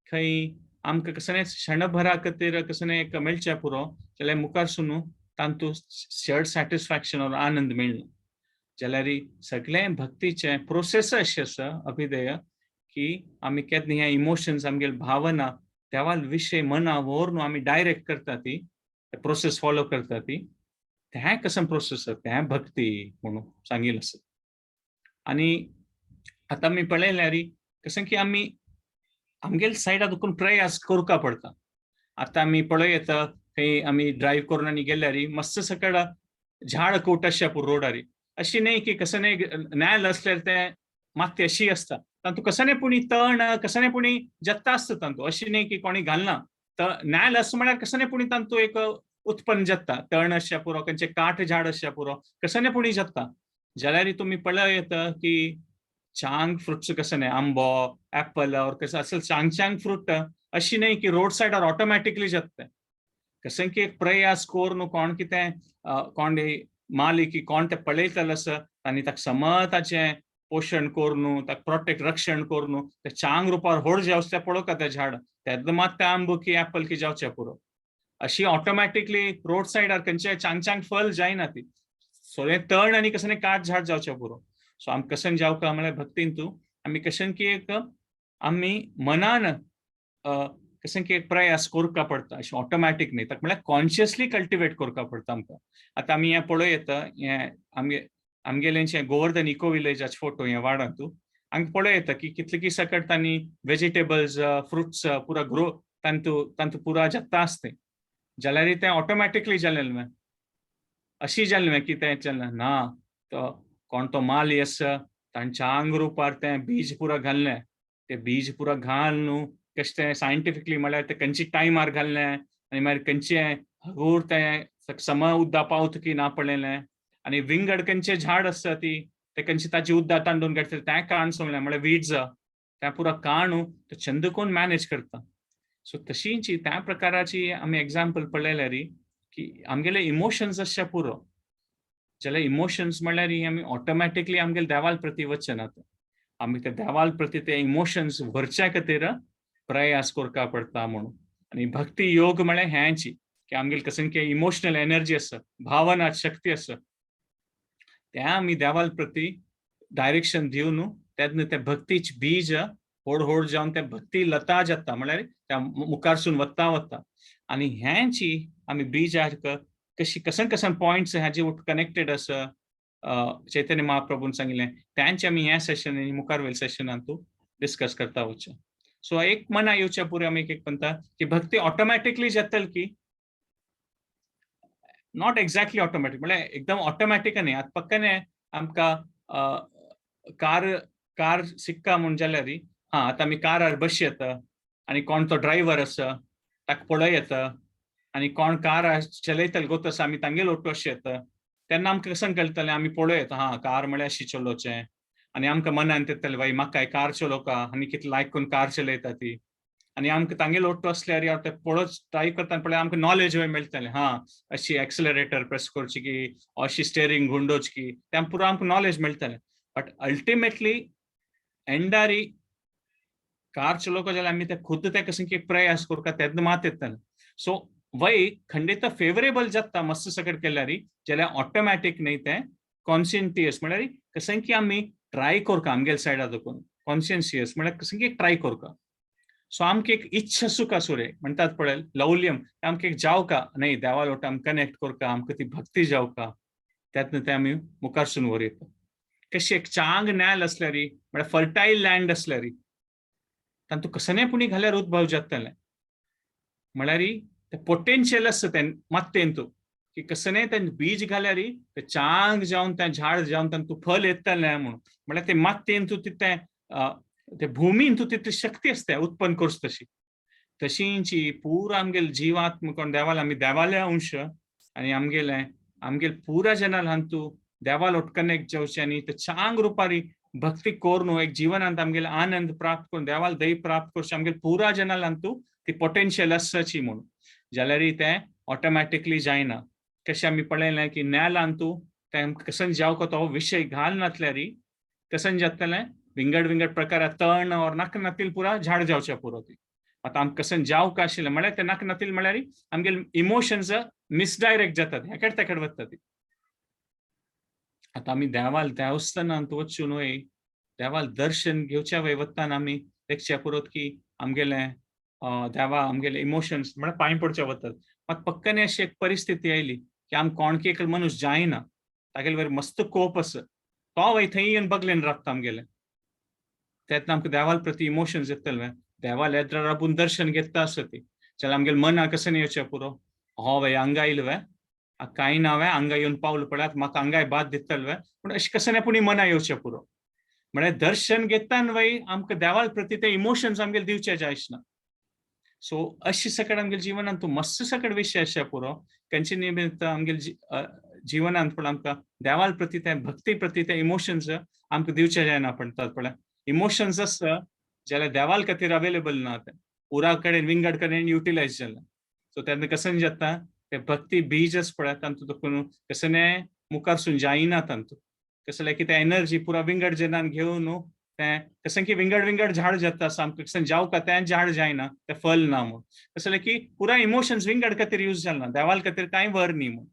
खंय आमकां कसलें क्षणभरा खातीर कसलें एक मेळचें पुरो, जाल्यार मुखार सुनू तांतू चड सॅटिस्फॅक्शन और आनंद मेळना. जाल्यार सगळें भक्तीचें प्रोसेस अशें आसा अभिधेय की आमी केन्ना ह्या इमोशन्स, आमगेले भावना देवाल विशय मना व्हरून आमी डायरेक्ट करता ती, प्रोसेस फॉलो करता ती, तें कसं प्रोसेस आसा तें भक्ती म्हणून सांगिल्लें आसा. आनी आतां आमी पळयल्यार कशें की आमी आमगेले सायडा दुखून प्रयास करपा पडटा. आतां आमी पळय येता, खंय आमी ड्रायव्ह करून आनी गेल्यार मस्त सकळ झाड कोट आसता पुरो रोडार. अशी न्ही की कसं न्ही नेल आसल्यार तें माती अशी आसता, तातूंत कसं पुणी तण कसं पुणी जत्ता आसता तातूंत. अशी न्ही की कोणी घालना तर नेल आसा म्हळ्यार कसं पुणी तातूंत एक उत्पन्न जाता, तण आसच्या पुरो, खंयचे काठ झाड आसच्या पुरो, कसं पुणी जाता. जाल्यार तुमी पळय येता की चांग फ्रुट्स कसं न्ही, आंबो, एप्पल और कसं असेल चांग चांग फ्रूट, अशी न्ही की रोड सायडार ऑटोमॅटिकली जाता. कशें की एक प्रयास करून कोण कितें कोण माली की कोण ते पळयतले आसा आनी ताका सम ताचें पोशण करून, ताका प्रोटेक्ट, रक्षण करून ते चांग रुपार व्हड जावचे तें पळोवका तें झाड, तेन्ना मात तें आंबो की एप्पल की जावचें पुरो. अशी ऑटोमॅटिकली रोड सायडार खंयचे चांग चांग फल जायना ती, सगळें तण आनी कसं काट झाड जावचें पुरो. सो आमी कशें जावका म्हळ्यार भक्तीन तूं आमी कशें की एक आमी मनान कशें की एक प्रयास करपा पडटा, अशें ऑटोमॅटीक न्ही. ताका म्हळ्यार कॉन्शियसली कल्टिवेट करपा पडटा आमकां. आतां आमी हें पळोवं येता, हें आमगे आमगेलें गोवर्धन इको विलेजाचे फोटो हें वाडांतू आमकां पळोवं येता की कितले की सकट तांणी वेजिटेबल्स, फ्रुट्स पुरा ग्रो तांतू तांतू पुरा जाता आसता. जाल्यार तें ऑटोमॅटिकली जालें न्हय, अशी जालें न्हय की तें चलना ना. तो कोण तो माली आसा, तांच्या आंग रुपार तें बीज पुरा घाललें, तें बीज पुरा घाल न्हू कशें तें सायंटिफिकली म्हळ्यार तें खंयचे टायमार घाललें आनी मागीर खंयचे हगूर तें सम उद्दा पावत की ना पळयलें, आनी विंगड खंयचे झाड आसता ती ते खंयचे ताची उद्दा तांडून काडटा तें काण सोडलें, म्हळ्यार वीड्स तें पुरा काणू तो चंद कोण मॅनेज करता. सो तशींची त्या प्रकाराची आमी एग्जाम्पल पळयल्यार की आमगेले इमोशन्स आसचे पुरो. जाल्यार इमोशन्स म्हणल्यार आमी ऑटोमॅटिकली आमगेले देवाल प्रती वचनात, आमी ते देवाल प्रती ते इमोशन्स व्हरच्या खातीर प्रयास करपा पडटा म्हणून. आनी भक्ती योग म्हळ्यार हेंची की आमगेले कशें की इमोशनल एनर्जी आसा, भावना शक्ती आसा, त्या आमी देवाल प्रती डायरेक्शन दिवन तेन्ना ते भक्तीच बीज होड होड जावन ते भक्ती लता जाता, म्हळ्यार त्या मुखारसून वता वता. आनी हेंची आमी बीज कशी कसन कसन पॉयंट्स हाजे कनेक्टेड आसा चैतन्य महाप्रभून सांगिल्लें, त्यांचे आमी ह्या सेशन आनी मुखार वयल्या सेशनान तूं डिस्कस करता वचचें. सो एक मना येवच्या पुरो आमी एक म्हणटा की भक्ती ऑटोमॅटिकली जातली की not exactly automatic, म्हळ्यार एकदम ऑटोमॅटीक न्ही. आतां पक्कने आमकां कार कार सिक्का म्हूण जाल्यार, हा, आतां आमी कारार बस येता आनी कोण तो ड्रायव्हर आसा ताका पळय येता आनी कोण कार चलयतले गोत आसा, आमी तांगेलो ऑटो अशें येता, तेन्ना आमकां कशें कळटलें? आमी पळय येता, हा, कार म्हळ्यार अशी चलोवचें, आनी आमकां मनान येतलें, बाई म्हाका कार चलोवका आनी कितलें लायक करून कार चलयता ती. आनी आमकां तांगेलो ऑटो आसल्यार ते पळोवच ट्राय करता पळय, आमकां नॉलेज मेळटलें, हा, अशी एक्सलरेटर प्रेस करची की अशी स्टेरींग गुंडोवची की तें पुरो आमकां नॉलेज मेळटलें. बट अल्टिमेटली एंडारी कार चलोवपा जाल्यार आमी ते खुद्द ते कशें की प्रयास करता तेन्ना मात येतलें. सो वय खंडित फेवरेबल जाता मस्त सकट केल्यारी जाल्यार ऑटोमॅटीक न्ही तें कॉन्शियंटियस म्हळ्यार कशें की आमी ट्राय करता आमगेले सायडा देखून. कॉन्शियंशियस म्हळ्यार कशें की ट्राय करता. सो आमकां एक इच्छा सुख आसूं रे म्हणटात पळय लौल्यम, आमकां एक जावका न्ही देवा लोट आमी कनेक्ट करता, आमकां ती भक्ती जावका, त्यातून ते आमी मुखारसून वर येता. कशी एक चांग नॅल आसल्यारी म्हळ्यार फर्टायल लँड आसल्यारी तांतू कसनेय पुणी घाल्यार उद्भव जातलें. म्हळ्यार ते पोटेन्शियल आसता तें मातयेंतू की कसनेय तें बीज घाल्यारी ते चांग जावन तें झाड जावन तांतू फल येतलें म्हणून. म्हळ्यार ते मातयेंतू तितलें ते भुमींतू तितली शक्ती आसता उत्पन्न करची तशी. तशींची पुरा आमगेले जिवात्म कोण देवाल आमी देवाले अंश आनी आमगेले आमगेले पुरा जनाल हांतू देवालोट कनेक्ट जावचे आनी ते चांग रुपारी भक्ती करून एक जिवनांत आमगेले आनंद प्राप्त करून देवाल दय प्राप्त करचे आमगेले पुरा जनाल हांतू ती पोटेन्शियल आसाची म्हणून. जाल्यार तें ऑटोमॅटिकली जायना. कशें आमी पळयलें की नेलांतू तें कसन जावका तो विशय घाल नासल्यारी कसन जातलें विंगड विंगड प्रकार तण और नाका नातील पुरा झाड जावचें पुरो ती. आतां आमकां कसन जावका आशिल्लें म्हळ्यार ते नाका नातील म्हळ्यार आमगेले इमोशन्स मिसडायरेक्ट जातात, हेकड तेकड वता ती. आतां आमी देवाल देवस्थानांत वचून वय देवाल दर्शन घेवच्या वय वतान आमी देखच्या पुरोत की आमगेले देवा आमगेले इमोशन्स म्हळ्यार पांय पडचे वतात. मात पक्कने अशी एक परिस्थिती आयली की आम कोणकी एक मनीस जायना, तागेले वयर मस्त कोप आसा, तो वय थंय येवन बगलेन रावता आमगेले. तेन्ना आमकां देवाल प्रती इमोशन्स येतले. देवाल येद्रा राबून दर्शन घेता आसा ती जाल्यार आमगेले मना कशें येवचें पुरो, हो वय हांगा आयलो वे कांय ना वे हांगा येवन पावलो पळयात म्हाका हांगाय बाद दितले वे, पूण अशें कशें पूण मना येवचें पुरो. म्हळ्यार दर्शन घेतान वय आमकां देवाल प्रती ते इमोशन्स आमगेले दिवचे जायच ना. सो अशी सकट आमगेले जिवनांत तूं मस्त सकट विशय आसा पुरो खंयचे निमित्त आमगेले जिवनांत पण आमकां देवाल प्रती ते भक्ती प्रती ते इमोशन्स आमकां दिवचे जायना. म्हणटात पळय इमोशन्स आसता जाल्यार देवाल खातीर अवेलेबल ना, तें पुरा कडेन विंगड कडेन युटिलायज जालें. सो तेन्ना कशें जाता ते भक्ती बीज पळय तांतू देखून कशें मुखारसून जायना तांतू कसलें की ते एनर्जी पुरा विंगड जनान घेवन न्हू तें कशें की विंगड विंगड झाड जाता सामकें कशें जावका तें झाड जायना तें फल ना म्हूण. कसलें की पुरा इमोशन्स विंगड खातीर यूज जालना, देवाल खातीर कांय वर न्ही म्हूण.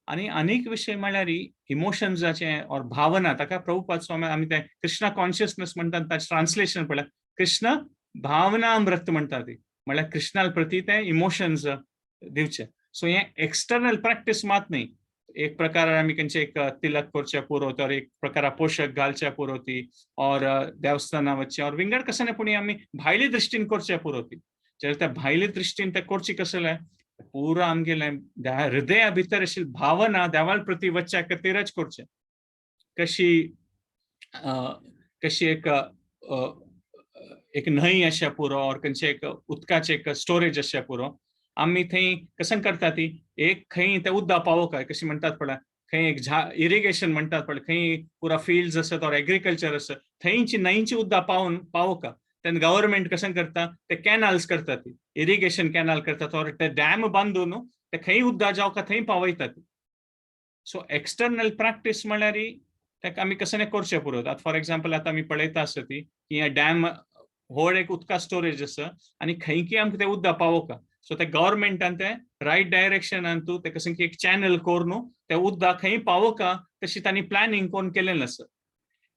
आनी आनीक विशय म्हळ्यार इमोशन्साचे और भावना, ताका प्रभुपाद स्वामी आमी तें कृष्णा कॉन्शियसनेस म्हणटात ताचें ट्रान्सलेशन पळय कृष्ण भावनामृत म्हणटा ती, म्हळ्यार कृष्णा प्रती ते इमोशन्स दिवचे. सो हें एक्सटर्नल प्रॅक्टीस मात न्ही, एक प्रकार आमी खंयचे एक तिलक करचे पुरो तर एक प्रकार पोशक घालचे पुरो ती और देवस्थाना वचचे और विंगड कशें पूण आमी भायले दृश्टीन करचे पुरो ती. जाल्यार त्या भायले दृश्टीन ते करची कसलें पुरा आमगेलें हृदया भितर अशी भावना देवाल प्रती वचच्या खातीरच करचें. कशी कशी एक एक न्हंय आसा पुरो और खंयचे एक उदकाचें एक स्टोरेज आसा पुरो, आमी थंय कशें करता ती एक खंय ते उदक पावोवका कशी म्हणटात पळय खंय एक झा इरिगेशन म्हणटात पळय खंय पुरा फिल्ड्स आसत और एग्रीकल्चर आसत थंयची न्हंयची उदक पावोवन पावोवका. तेन्ना गव्हर्मेंट कशें करता ते कॅनल्स करतात, इरिगेशन कॅनल करतात और ते डॅम बांदून ते खंय उदक जावका थंय पावयतात. सो एक्सटर्नल प्रॅक्टीस म्हळ्यार ताका आमी कशें करचें पुरो. आतां फॉर एग्जाम्पल आतां आमी पळयता आसता ती की हे डॅम व्हड एक उदका स्टोरेज आसा आनी खंय की आमकां तें उदक पावोवका. सो ते गव्हर्मेंटान ते रायट डायरेक्शनान तूं ते कशें की एक चॅनल करून ते उदक खंय पावोवका तशी तांणी प्लॅनिंग करून केलेलें आसा.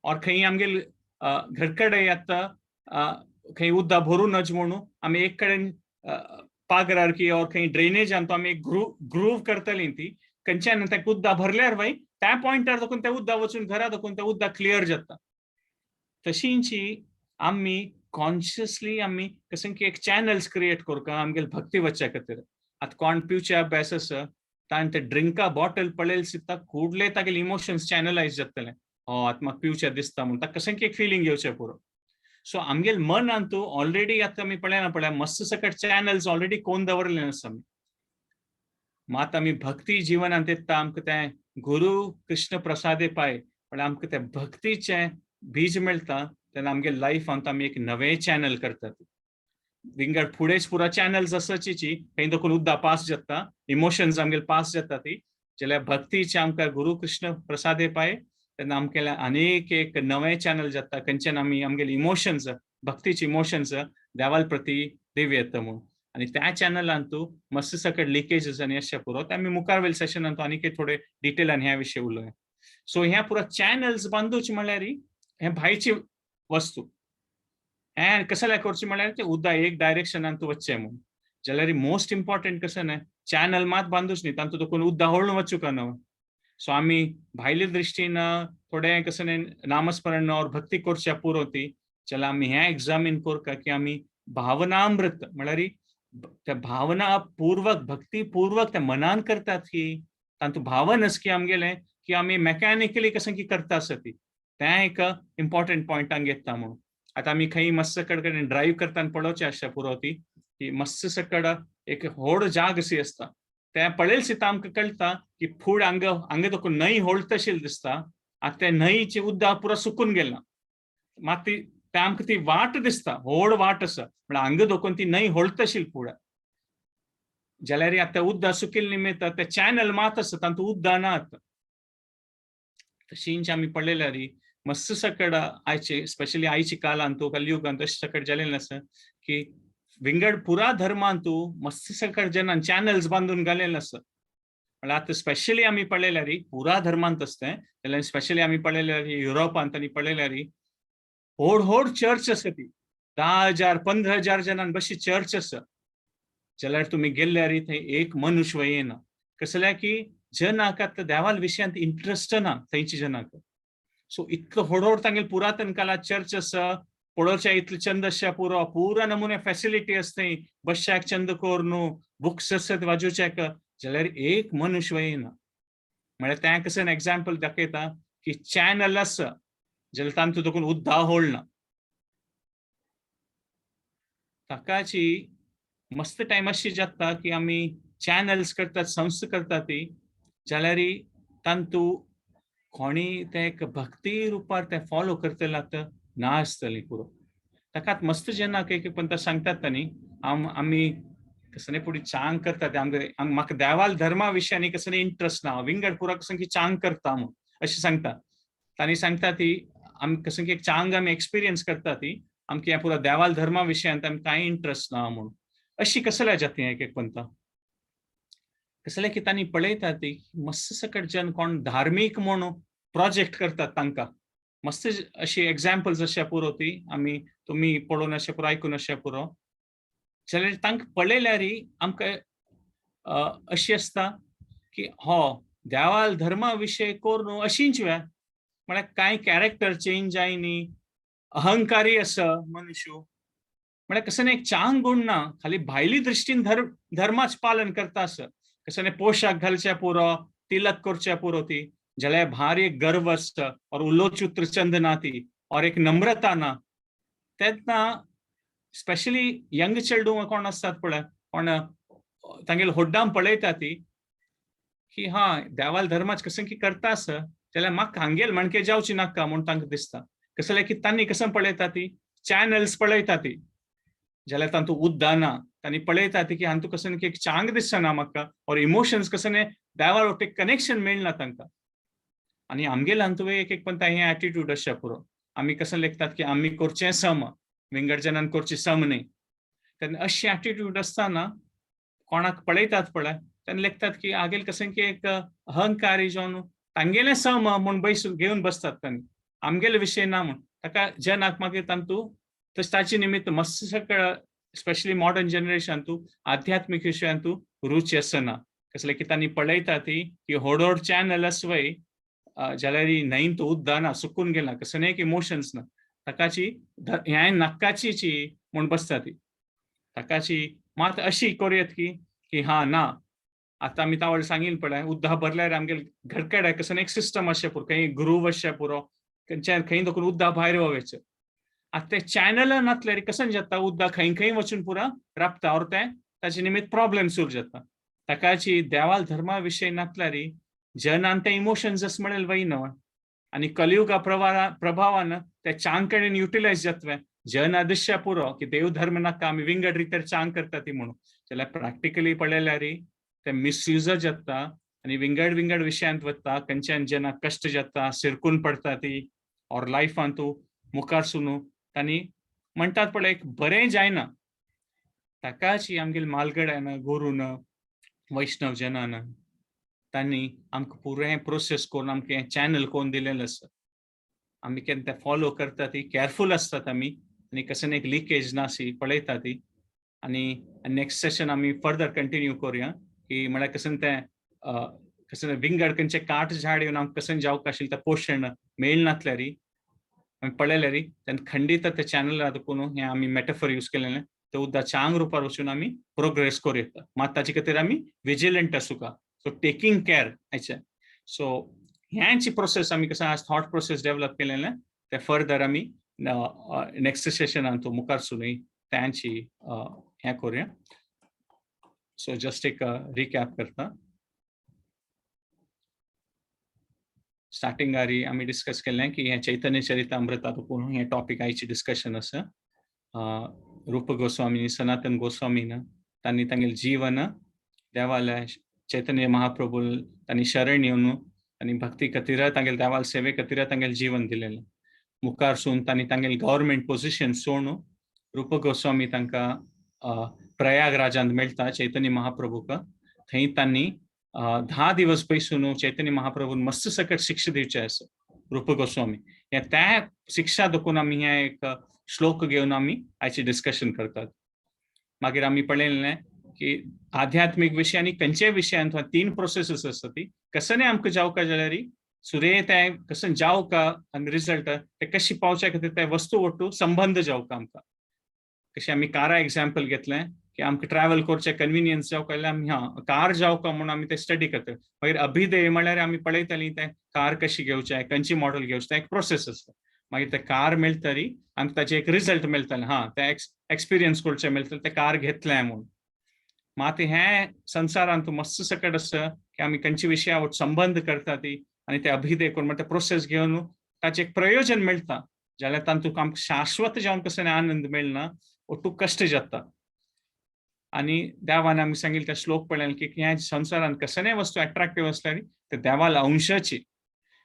और खंय आमगेले घरकडे आतां खंय उदक भरूं नज म्हणून आमी एक कडेन पागरार की और खंय ड्रेनेजान तो आमी एक ग्रूव करतली ती खंयच्यान तें उदक भरल्यार वय त्या पॉयंटार देखून तें उदक वचून घरा देखून तें उदक क्लियर जाता. तशींची आमी कॉन्शियसली आमी कशें की एक चॅनल्स क्रिएट करता आमगेले भक्ती वचच्या खातीर. आतां कोण पिवचे अभ्यास आसा ताणें ते ड्रिंका बॉटल पळयले सुद्दां कुडले तागेले इमोशन्स चॅनलायज जातले, हो आतां म्हाका पिवचें दिसता म्हूण ताका कशें की एक फिलींग येवचें पुरो. सो आमगेले मनान तूं ऑलरेडी आतां आमी पळयना पळय मस्त सकट चॅनल्स ऑलरेडी कोण दवरले आसा आमी. मात आमी भक्ती जिवनांत येता आमकां तें गुरू कृष्ण प्रसादे पाय म्हळ्यार आमकां तें भक्तीचें बीज मेळटा तेन्ना आमगे लायफांत आमी एक नवें चॅनल करतात. विंगड फुडेंच पुरा चॅनल्स आसाची खंय देखून उदक पास जाता, इमोशन्स आमगेले पास जाता ती. जाल्यार भक्तीचे आमकां गुरू कृष्ण प्रसादे पाय तेन्ना आमगेले आनीक एक नवें चॅनल जाता खंयच्यान आमी आमगेले इमोशन्स भक्तीचे इमोशन्स देवाल प्रती दिव येता म्हूण. आनी त्या चॅनलान तूं मस्त सकट लिकेजीस आनी अशें पुरो ते आमी मुखार वयल्या सेशनान तूं आनीक थोडे डिटेलान ह्या विशय उलोवया. सो ह्या पुरो चॅनल्स बांदूच म्हणल्यार हें भायची वस्तू. हें कसल्याक करचें म्हणल्यार तें उदक एक डायरेक्शनान तूं वचचें म्हूण. जाल्यार मोस्ट इम्पॉर्टंट कसं न्हय, चॅनल मात बांदूच न्ही, तातूंत तुका उदक होळून वचूंक ना. सो आमी भायले दृश्टीन थोडें कसं न्हय नामस्मरण और भक्ती करच्या पुरो ती, जाल्यार आमी हें एग्जामीन करता की आमी भावनामृत म्हणल्यार त्या भावना पूर्वक भक्ती पूर्वक त्या मनान करतात की तातूंत भावन आसा की आमगेलें की आमी मेकॅनिकली कसं की करता आसा ती, तें एक इम्पॉर्टंट पॉयंटांक येता म्हणून. आतां आमी खंय मस्त कडेन ड्रायव्ह करतना पळोवचें आसता पुरो ती की मस्त सकड एक व्हड जाग अशी आसता, तें पळयल सिता आमकां कळटा की फूड हांगा हांगा तुका न्हंय होळतशी दिसता. आतां ते न्हंयची उदक पुरो सुकून गेला, मात ती ते आमकां ती वाट दिसता, व्हड वाट आसा, म्हळ्यार हांगा दोकून ती न्हंय होळतशी फुडें. जाल्यार आतां उदक सुकिल्ले निमित्त ते चॅनल मात आसा, तातूंत उदक ना आतां. तशींच आमी पळयल्यार मस्त सकड आयचे स्पेशली आयच्या काळांत कलयुगांत अशें सकड जालेलें आसा की विंगड पुरा धर्मांतू मस्त सकड जनान चॅनल्स बांदून घालेलें आसा. म्हळ्यार आतां स्पेशली आमी पळयल्यार पुरा धर्मांत आसता, जाल्यार स्पेशली आमी पळयल्यार युरोपांत आनी पळयल्यार व्हड व्हड चर्च आसा ती, 10,000 15,000 जणां बशी चर्च आसा. जाल्यार तुमी गेल्यार थंय एक मनुष्य येना. कसल्या की जनाक आतां देवाल विशयांत इंट्रस्ट ना थंयच्या जनाक. सो इतलो व्हड व्हड तांगेले पुरातन काळार चर्च आसा, पळोवच्या इतले चंद आसच्या पुरो, पुरा नमुने फॅसिलिटी आसा थंय, बसच्याक चंद कर न्हू, बुक्स आसत वाजोवच्याक, जाल्यार एक मनुष्य येना. म्हळ्यार तें कसं एग्जाम्पल दाखयता की चॅनल आसा जाल्यार तांतूं तुका उदक होळना. ताकाची मस्त टायम अशी जाता की आमी चॅनल्स करतात, संस्था करतात ती, जाल्यार तांतू कोणी ते एक भक्ती रुपार ते फॉलो करतले आतां ना आसतली पुरो. ताकात मस्त जेन्ना एक एक पण सांगतात न्ही, आमी कसं पुढे चांग करतात, आमकां म्हाका देवाल धर्मा विशयांनी कसं इंट्रस्ट ना, विंगड पुरा कसं की चांग करता म्हूण अशें सांगता. तांणी सांगता ती आमी कसं की एक चांग आमी एक्सपिरियन्स करता ती, आमकां ह्या पुरा देवाल धर्मा विशयांत आमी कांय इंट्रस्ट ना म्हूण. अशी कसल्या जाती एक एक पंता कसले की तांणी पळयता ती मस्त सकट जन कोण धार्मीक म्हूण प्रोजेक्ट करतात तांकां मस्त अशी एग्जाम्पल्स अशे पुरो ती आमी तुमी पळोवन अशें पुरो, आयकून अशें पुरो. जाल्यार तांकां पळयल्यार आमकां अशी आसता की हो देवाल धर्मा विशय करून अशींच वे म्हळ्यार कांय कॅरेक्टर चेंज जायनी, अहंकारी आसा मनुष्य, म्हळ्यार कसं एक चांग गुण ना, खाली भायली दृश्टीन धर्माच पालन करता आसा. कसं न्ही पोशाख घालचे पुरो, तिलक करचे पुरो ती, जाल्यार भारी एक गर्व आसता और उलोचूत्र चंद ना ती और एक नम्रता ना. तेन्ना स्पेशली यंग चेडूं कोण आसतात पळय, कोण तांगेले होड्डाम पळयता ती की हा देवाल धर्माच कसं की करता आसा, जाल्यार म्हाका हांगेल म्हणके जावची नाका म्हूण तांकां दिसता. कसलें की तांणी कसं पळयता ती चॅनल्स पळयता ती, जाल्यार तातूंत उदक ना, तांणी पळयता ती की हातूंत कसं की एक चांग दिसना म्हाका और इमोशन्स कसं देवा वटेन कनेक्शन मेळना तांकां. आनी आमगेले हातूंत एक एक पण हें एटिट्यूड आसचें पुरो. आमी कसं लेखतात की आमी करचें सम, विंगड जनान करचें सम न्ही. तेन्ना अशें एटिट्यूड आसतना कोणाक पळयतात पळय, तेन्ना लेखतात की आगेल कसं की एक अहंकारी जावन तांगेलें सम म्हूण बैस घेवन बसतात तांणी, आमगेले विशय ना म्हूण. ताका जनाक मागीर तांतू तशें ताचे निमित्त मस्त सगळं स्पेशली मॉडर्न जनरेशन तूं आध्यात्मीक विशयान तूं रुची आसना. कसलें की तांणी पळयता ती की व्हड व्हड चॅनल आसवय, जाल्यार न्हंयंत तो उदक ना, सुकून गेला, कसलें एक इमोशन्स ना, ताकाची ह्यां नाकाची म्हूण बसता ती. ताकाची मात अशी करुयात की की हा ना आतां आमी तावळ सांगील पळय, उदक भरल्यार आमगेले घरकडे कसं एक सिस्टम आसचें पुरो, खंय ग्रूव आसचें पुरो, खंयच्यान खंय दोकून उदक भायर वचचें. आतां ते चॅनल नासल्यार कसं जाता उदक खंय खंय वचून पुरा राबता और तें ताचे निमित्त प्रॉब्लेम सुरू जाता. ताकाची देवाल धर्मा विशय नासल्यार जनान ते इमोशन्स अशें म्हणलें वयना, आनी कलियुगा प्रभावान ते चांग कडेन युटिलायज जातले. जन आदश्य पुरो की देव धर्म नाका, आमी विंगड रितीर चांग करता ती म्हणून. जाल्यार प्रॅक्टिकली पळयल्यार ते मिसयूज जाता आनी विंगड विंगड विशयांत वता, खंयच्यान जेन्ना कश्ट जाता, सिरकून पडटा ती और लायफान तूं मुखार सुनू तांणी म्हणटात पळय एक बरें जायना. ताकाच आमगेले मालगड्यान, गुरून, वैष्णव जनान तांणी आमकां पुरें प्रोसेस करून आमकां हें चॅनल करून दिलेलें आसा. आमी केन्ना तें फॉलो करता ती कॅरफूल आसतात आमी आनी कसं एक लिकेज नासी पळयता ती. आनी नेक्स्ट सेशन आमी फर्दर कंटिन्यू करूया की म्हळ्यार कसं तें कसं विंगड खंयचे काट झाड येवन आमकां कसं जावंक आशिल्लें तें पोशण मेळनातल्यारी आमी पळयल्यारी तेन्ना खंडीत ते चॅनल कोण हें आमी मेटाफर यूज केलेलें ते उदक चांग रुपार वचून आमी प्रोग्रेस करूं येता. मात ताचे खातीर आमी विजिलंट आसूका. सो टेकींग केर हाचे. सो ह्यांची प्रोसेस आमी कसं आज थॉट प्रोसेस डेव्हलप केलेलें ते फर्दर आमी नेक्स्ट सेशनान तो मुखार सुनूय त्यांची हें करूया. सो जस्ट एक रिकॅप करता. स्टार्टिंगारी आमी डिस्कस केलें की हें चैतन्य चरितामृता पूण हें टॉपिक आयची डिस्कशन आसा. रूप गोस्वामी, सनातन गोस्वामीन तांणी तांगेलें जीवन देवाल्या चैतन्य महाप्रभू तांणी शरण येवन आनी भक्ती खातीर तांगेले देवाल सेवे खातीर तांगेलें जीवन दिलेलें. मुखार सून तांणी तांगेलें गव्हर्मेंट पोजिशन सोडून रूप गोस्वामी तांकां प्रयागराजांत मेळटा चैतन्य महाप्रभूक. थंय तांणी 10 दिवस पयसून चैतन्य महाप्रभून मस्त सकट शिक्षा दिवचे आसा रूप गोस्वामी. ह्या त्या शिक्षा दोकून आमी हे एक श्लोक घेवन आमी आयचे डिस्कशन करतात. मागीर आमी पळयलें की आध्यात्मीक विशय आनी खंयच्याय विशयांत 3 प्रोसेसीस आसता ती कसने आमकां जावका जाल्यार सुरे तें कसं जावका आनी रिजल्ट ते कशी पावच्या खातीर ते वस्तू वट्टू संबंद जावका आमकां. कशें आमी कारा एग्जाम्पल घेतलें की आमकां ट्रॅवल करचें कन्विनियन्स जावका जाल्यार आमी हां कार जावका म्हणून आमी ते स्टडी करतात. मागीर अभिधेय म्हळ्यार आमी पळयतालीं तें कार कशी घेवचें, खंयची मॉडल घेवचें, तें एक प्रोसेस आसता. मागीर ते कार मेळटरी आमकां ताचें एक रिजल्ट मेळटलें, हां तें एक्सपिरियन्स करचें मेळटलें तें कार घेतलें म्हूण. मात हें संवसारांत मस्त सकट आसा की आमी खंयच्या विशया वट संबंद करता ती आनी ते अभिधेय करून म्हणटा प्रोसेस घेवन ताचें एक प्रयोजन मेळटा जाल्यार तातूंत आमकां शाश्वत जावन कसो आनंद मेळना ओटू कश्ट जाता. आनी देवान आमी सांगिल्लें त्या श्लोक पळयलें की ह्या संवसारांत कसलेय वस्तू एट्राक्टीव आसल्यार ते देवाला अंशाची.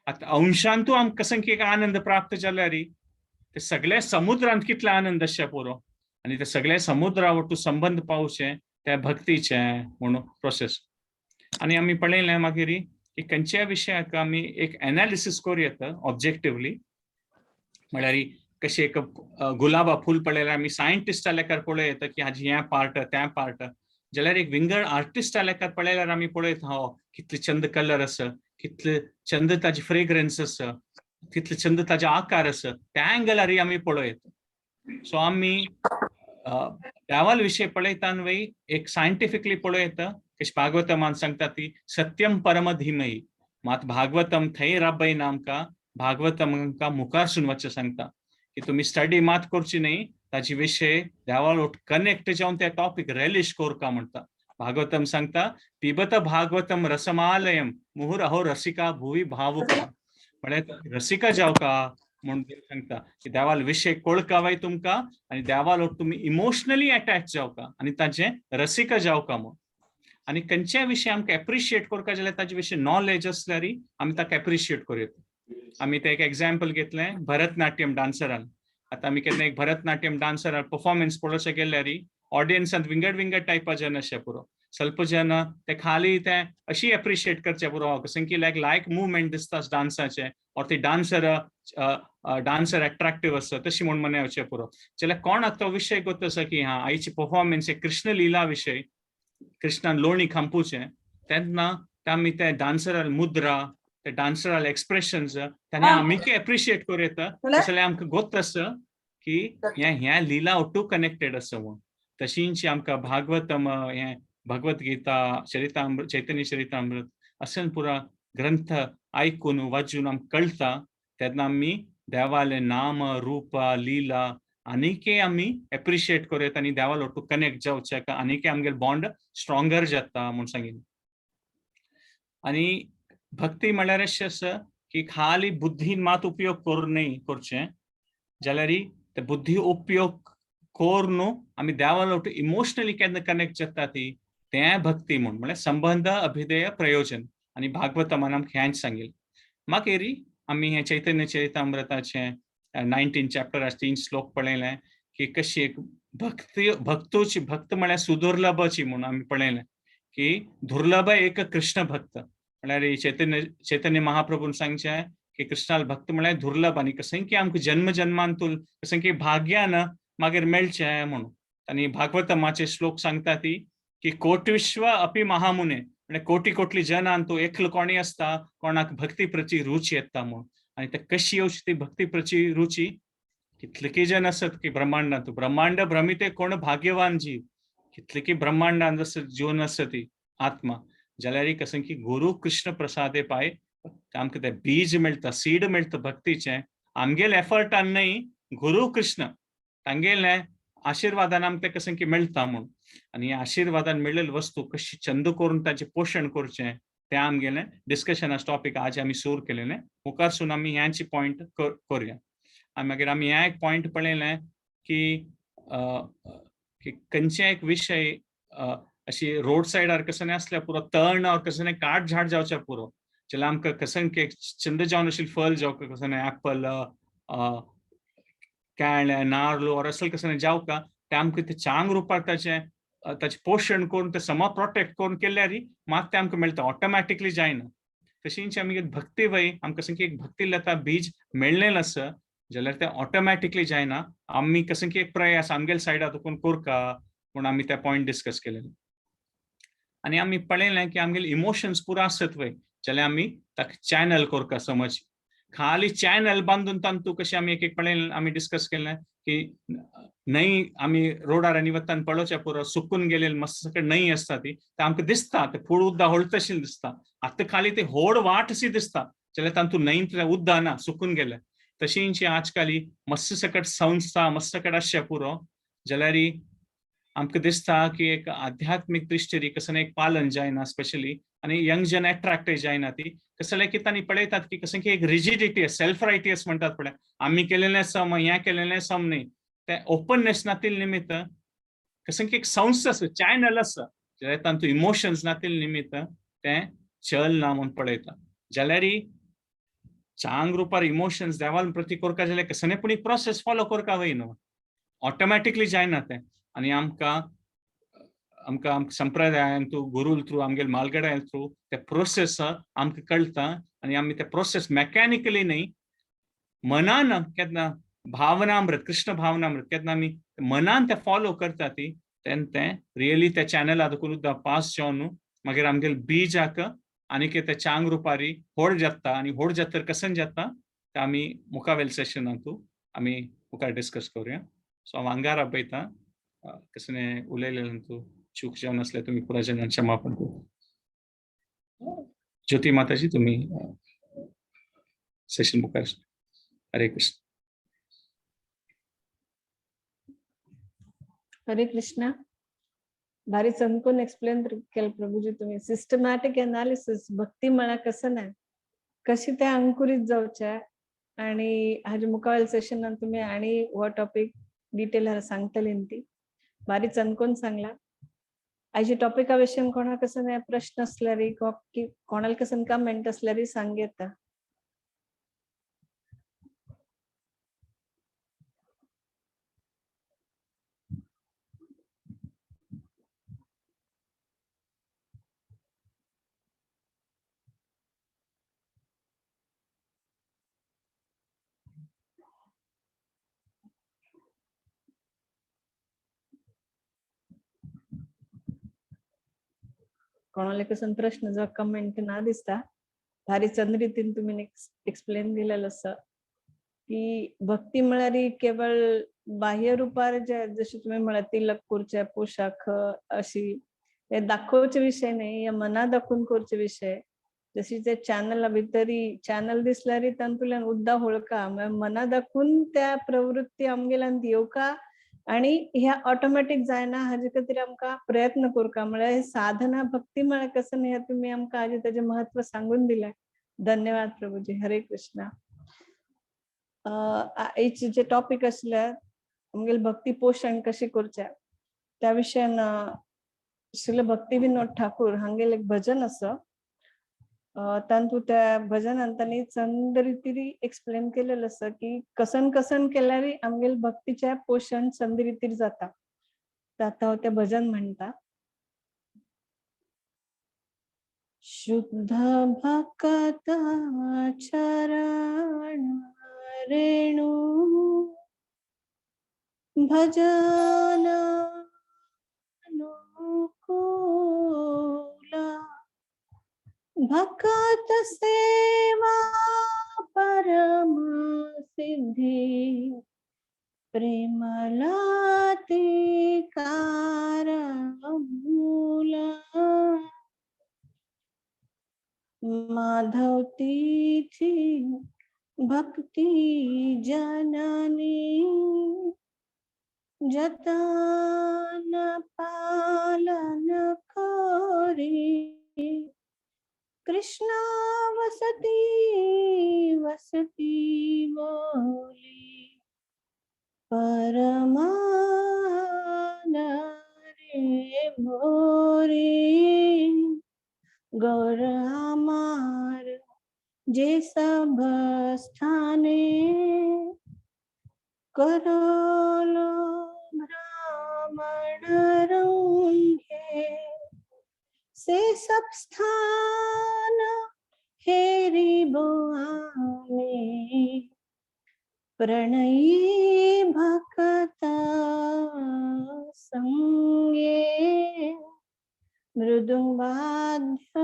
आतां अंशांतू आमकां कसं की एक आनंद प्राप्त जाल्यार ते सगळ्या समुद्रांत कितले आनंद आसचे पुरो आनी ते सगळ्या समुद्रा वट्टू संबंद पावचे त्या भक्तीचे म्हणून प्रोसेस. आनी आमी पळयलें मागीर की खंयच्याय विशयाक आमी एक एनालिसीस करूं येता ऑब्जेक्टिवली. म्हळ्यार कशें एक गुलाबा फूल पळयल्यार आमी सायंटिस्टा लेखार पळोवं येता की हाजी हें पार्ट तें पार्ट, जाल्यार एक विंगड आर्टिस्टा लेखार पळयल्यार आमी पळयता हो कितले चंद कलर आसा, कितले चंद ताजी फ्रेग्रन्स आसा, कितले चंद ताजे आकार आसा, त्या एंगलारय आमी पळोवं येता. सो आमी देवाल विशय पळयता न्हय एक सायंटिफिकली पळोवं येता. कशें भागवतमान सांगता ती सत्यम परम धीमही. मात भागवतम थंय राबयना आमकां, भागवतम आमकां मुखार वचचें सांगता की तुमी स्टडी मात करची न्हय, ताजे विशय देवाल कनेक्ट जावन त्या टॉपिक रेलिश करका म्हणटा. भागवतम सांगता पिबत भागवतम रसमालयम मुहुर अहो रसिका भुवी भावुका. म्हळ्यार रसिका जावका म्हणून सांगता की देवाल विशय कोळकावाय तुमकां आनी देवाल तुमी इमोशनली अटॅच जावका आनी ताचें रसिका जावका म्हूण. आनी खंयच्याय विशय आमकां एप्रिशिएट करका जाल्यार ताजे विशय नॉलेज आसल्यार आमी ताका एप्रिशिएट करूं येता. आमी ते एक एग्जाम्पल घेतलें भरतनाट्यम डान्सरान. आतां आमी केन्ना एक भरतनाट्यम डान्सरान परफॉर्मन्स पळोवचें गेल्यार ऑडियन्सांत विंगड विंगड टायपा जन आसचे पुरो. ಸ್ವಲ್ಪ जन ते खाली ते अशी एप्रिशिएट करचे पुरो कशें की लायक लायक मुवमेंट दिसता डान्साचे और ती डान्सर डान्सर एट्राक्टीव आसा तशी म्हूण मने वचचें पुरो. जाल्यार कोणाक तो विशय गोत आसा की हां आयची परफॉर्मन्स कृष्ण लिला विशय कृष्णान लोणी खांपूचें तेन्ना आमी ते डान्सराल मुद्रा ते डान्सराल एक्सप्रेशन्स तेन्ना आमी एप्रिशिएट करूं येता. जाल्यार आमकां गोत आसा की हें ह्या लिला ओटू कनेक्टेड आसा म्हूण. तशींच आमकां भागवतम हें भगवत गीता चरितामृत चैतन्य चरितामृत अशें पुरा ग्रंथ आयकून वाचून आमकां कळटा तेन्ना आमी देवाले नाम रूप लिला आनीकय आमी एप्रिशिएट करूं येता आनी देवाल ओटू कनेक्ट जावचें आनीकय आमगेले बॉन्ड स्ट्रॉंगर जाता म्हूण सांगिल्लें. आनी भक्ती म्हळ्यार अशें आसा की खाली बुद्धीन मात उपयोग करूं न्हय करचें जाल्यार ते बुद्धी उपयोग करून आमी देवाल ओटू इमोशनली केन्ना कनेक्ट जाता ती तें भक्ती म्हूण. म्हळ्यार संबंद अभिधेय प्रयोजन. आनी भागवतमान आमकां हेंच सांगिल्लें. मागीर आमी हें चैतन्य चरितामृताचें 19 चॅप्टर 3 श्लोक पळयलें की कशी एक भक्ती भक्तोची भक्त म्हळ्यार सुदुर्लभाची म्हणून आमी पळयलें की दुर्लभ एक कृष्ण भक्त म्हळ्यार चैतन्य चैतन्य महाप्रभून सांगचें की कृष्णाल भक्त म्हळ्यार दुर्लभ आनी कसं की आमकां जन्म जन्मांतूल कसं की भाग्यान मागीर मेळचें म्हणून. आनी भागवतमाचे श्लोक सांगता ती की कोटविश्व अपि महामुने म्हळ्यार कोटी कोटली जनांतू एकलो कोणी आसता कोणाक भक्ती प्रती रुची येता म्हणून. आनी ते कशी येवची ती भक्ती प्रती रुची, कितले जन आसत की ब्रह्मांडांत, ब्रह्मांड भ्रमिते कोण भाग्यवान जीव, कितले की ब्रह्मांडांत जीवन आसता ती आत्मा, जाल्यार कसं की गुरु कृष्ण प्रसादे पाय आमकां ते बीज मेळटा, सीड मेळटा भक्तीचें. आमगेले एफर्टान न्हय, गुरु कृष्ण तांगेले आशिर्वादान आमकां तें कसं की मेळटा म्हूण. आनी ह्या आशिर्वादान मेळिल्ली वस्तू कशी चंद करून ताचें पोशण करचें तें आमगेलें डिस्कशनाचो टॉपीक आज आमी सुरू केलेलें. मुखारसून आमी ह्यांची पॉयंट करुया. आनी मागीर आमी ह्या एक पॉयंट पळयलें की की खंयचे एक विशय अशी रोड सायडार कसं आसल्यार पुरो, तण और कसं काट झाड जावच्या पुरो, जाल्यार आमकां कसं की चंद जावन अशी फल जावका कसं एप्पल केळें नार्ल और असले कसं जावका ते आमकां ते चांग रुपार ताचें ताचें पोशण करून ते समा प्रोटेक्ट करून केल्यार मात तें आमकां मेळटा, ऑटोमॅटिकली जायना. तशींच आमी भक्ती वय आमकां कसं की एक भक्ती लता बीज मेळ्ळें आसा जाल्यार तें ऑटोमॅटिकली जायना, आमी कसं की एक प्रयास आमगेले सायडा तुकून करका म्हूण आमी ते पॉयंट डिस्कस केलेले. आनी आमी पळयलें की आमगेले इमोशन्स पुरो आसत वय जाल्यार आमी ताका चॅनल करका, समज खाली चॅनल बांदून तांतू कशें आमी एक एक पळयलें, आमी डिस्कस केलें की न्हंय आमी रोडार आनी वतान पळोवच्या पुरो सुकून गेलेले मस्त सगळे न्हंय आसता ती, ते आमकां दिसता ते फूड उद्दा होळतशी दिसता, आतां खाली ते होड वाट अशी दिसता जाल्यार तांतू न्हंयतलें उद्दा ना, सुकून गेले. तशींच आजकाली मस्त सकट संस्था मस्त सकट आसच्या पुरो जाल्यार आमकां दिसता की एक आध्यात्मीक दृश्टी कसं एक पालन जायना स्पेशली, आनी यंग जन एट्रॅक्ट जायना ती कसले की तांणी पळयतात की कसं की एक रिजिडिटी सेल्फ रायटियस म्हणटात पळय, आमी केलेलें सम हें केलेलें सम न्ही, ते ओपननेस नातील निमित्त कसं की एक संस्था आसा चॅनल आसा जाल्यार तांतू इमोशन्स नातील निमित्त तें चल ना म्हूण पळयता. जाल्यार चांग रुपार इमोशन्स देवाल प्रती करका जाल्यार कसं पूण एक प्रोसेस फॉलो करका वय न्हू, ऑटोमॅटिकली जायना तें. आनी आमकां आमकां संप्रदायान थ्रू गुरूल थ्रू आमगेले मालगड्या थ्रू ते प्रोसेस आमकां कळटा आनी आमी ते प्रोसेस मॅकॅनिकली न्ही मनान केन्ना भावनामृत कृष्ण भावनामृत केन्ना आमी मनान ते फॉलो करता ती तेन्ना तें रियली त्या चॅनला देखून पास जावन मागीर आमगेले बीजाक आनी ते चांग रुपारी होड जाता आनी होड जाता कसन जाता ते आमी मुखावेल सेशनांतू आमी मुखार डिस्कस करुया. सो हांव आंगार आपयता कसने उलयलें तूं चूक जावन आसल्यार तुमी पुराय जनान क्षमापण करू. ज्योती माताजी तुम्ही सेशन मुखार. हरे कृष्ण. हरे कृष्णा. भारी चमकून एक्सप्लेन केलं प्रभूजी तुम्ही. सिस्टमॅटिक एनालिसिस भक्ती म्हळ्यार कसं नाही कशी ते अंकुरित जावचे आणि हाजे मुखावेल सेशनान तुम्ही आणि हो टॉपिक डिटेल सांगतली ती भारी चमकून सांगला. आयच्या टॉपिका विशीं कोणाक कसं नाही प्रश्न असल्यार की कोणाला कसं कमेंट असल्यार सांग येता. कोणाला कसं प्रश्न जर कमेंट ना दिसता. भारी चंद रितीन तुम्ही एक्सप्लेन दिलेलं असं की भक्ती म्हळ्यार केवळ बाह्य रूपार जे जशी तुम्ही म्हळ्यार तिलक करचे पोशाख अशी हे दाखोवचे विषय नाही, या मना दाखवून करचे विषय. जशी ते चॅनल भितरी चॅनल दिसल्यार तातूंतल्यान उद्दा होळका मना दाखवून त्या प्रवृत्ती आमगेल्यान येवका आणि ह्या ऑटोमॅटिक जायना हाजे खातीर आमकां प्रयत्न करका. म्हळ्यार साधना भक्ती म्हळ्यार कसं न्ही तुम्ही आमकां आज ताजें महत्व सांगून दिलें. धन्यवाद प्रभूजी. हरे कृष्णा. आयचे जे टॉपिक आसले आमगेले भक्ती पोषण कशें करचें त्या विशयान श्रील भक्ती विनोद ठाकूर हांगेले एक भजन आसा. तांतू त्या भजनान तांणी चंद रितीरी एक्सप्लेन केलेलं आसा की कसन कसन केल्यार आमगेले भक्तीचें पोषण चंद रितीर जाता. तर आतां हांव तें भजन म्हणटा. शुद्ध भक्त चरण रेणु भजन अनुकूला, भक्त सेवा परम सिद्धि, प्रेमलती मूला. माधव तिथि भक्ति जननी, जतन पालन करी, कृष्ण वसती वसती बोली, परमान रे मोरी. गौर हमार जे सब स्थाने, करोलो ब्राह्मण रंगे, से सब स्थान हेरी बोआमे, प्रणयी भक्त संगे. मृदुंग वाद्य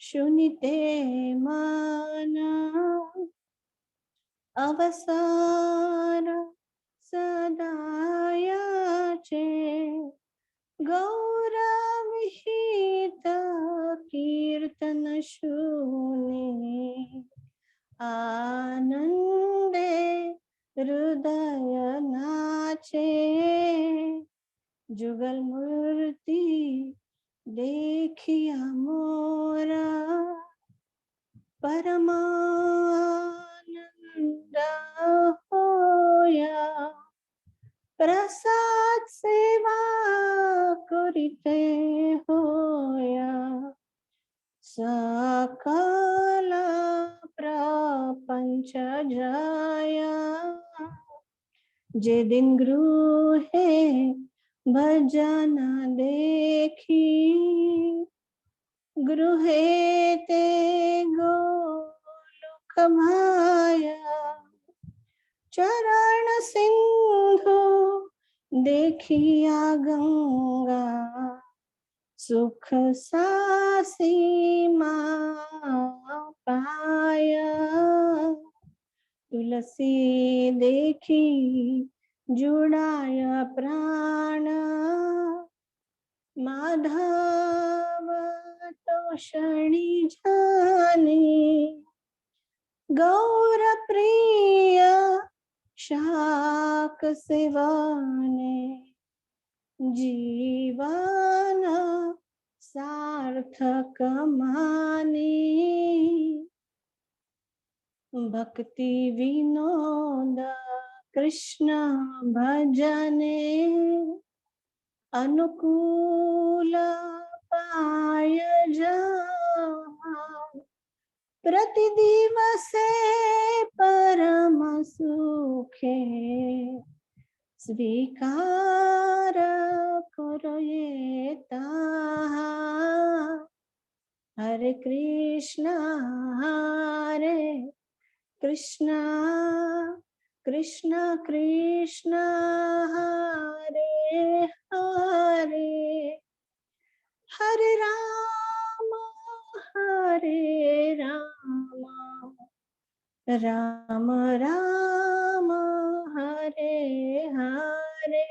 शुनिते माना, अवसर सदायाचे, गौरविहित कीर्तन शुने, आनंदे हृदय नाचे. जुगल मूर्ति देखिया मोरा, परमानंद होया, प्रसाद सेवा करिते होया, सकल प्रपंच जाया. जे दिन गृहे भजन देखी, गृहे ते गोलोक भाया, चरण सिंधु देखिया गंगा, सुख सासीमा पाया. तुलसी देखी जुड़ाया प्राण, माधव तोषणी जानी, गौर प्रिय शाक सेवाने, जीवन सार्थक मानी. भक्ति विनोद कृष्ण भजने, अनुकूल पाय जहाँ, प्रतिदिवसे परम सुखे, स्वीकार करो ये ताहा. हरे कृष्णा हरे कृष्णा कृष्णा कृष्णा हरे हरे, हरे राम हरे राम राम राम हरे हरे,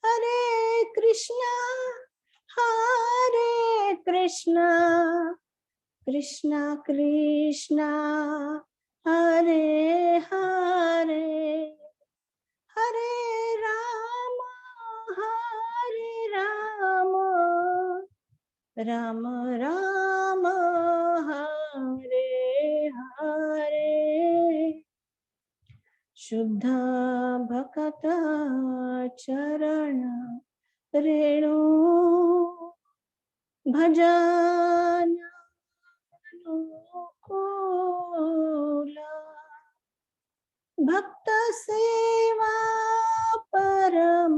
हरे कृष्णा हरे कृष्णा कृष्णा कृष्णा हरे हरे, हरे राम हरे राम राम राम हरे हरे. शुद्ध भक्त चरण रेणु भजन अनुकूला, भक्त सेवा परम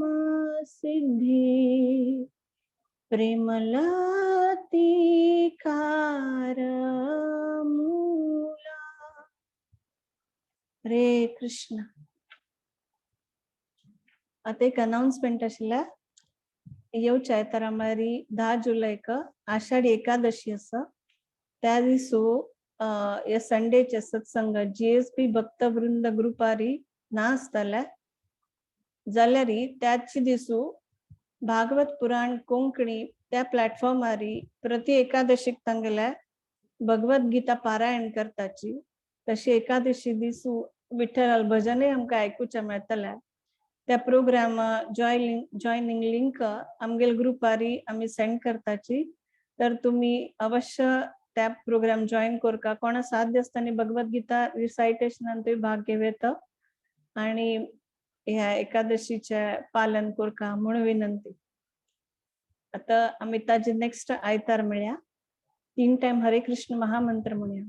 प्रेमलतिकार मूला. हरे कृष्ण. आता एक अनाउन्समेंट आशिल्ल्या. येवच्या आयतारा म्हळ्यार 10 जुलैक आषाढी एकादशी आसा. त्या दिसू या संडेचे सत्संग जीएसपी भक्तवृंद ग्रुपारी ना आसतले, जाल्यार त्याच दिसू भागवत पुराण कोंकणी त्या प्लॅटफॉर्मारी प्रति एकादशीक तांगेल्या भगवत गीता पारायण करताची. तशी एकादशी दिसू विठ्ठलाल भजनय आमकां आयकुचें मेळटलें. त्या प्रोग्राम जॉयनिंग लिंक आमगेल ग्रुपारी आमी सेंड करताची, तर तुम्ही अवश्य त्या प्रोग्राम जॉईन करका. कोणा साध्य आसतना भगवत गीता रिसायटेशनान तुमी भाग घेवं येता आणि ह्या एकादशीचे पालन करका म्हणून विनंती. आता आमी ताजे नेक्स्ट आयतार मेळया. 3 टायम हरे कृष्ण महामंत्र म्हणया.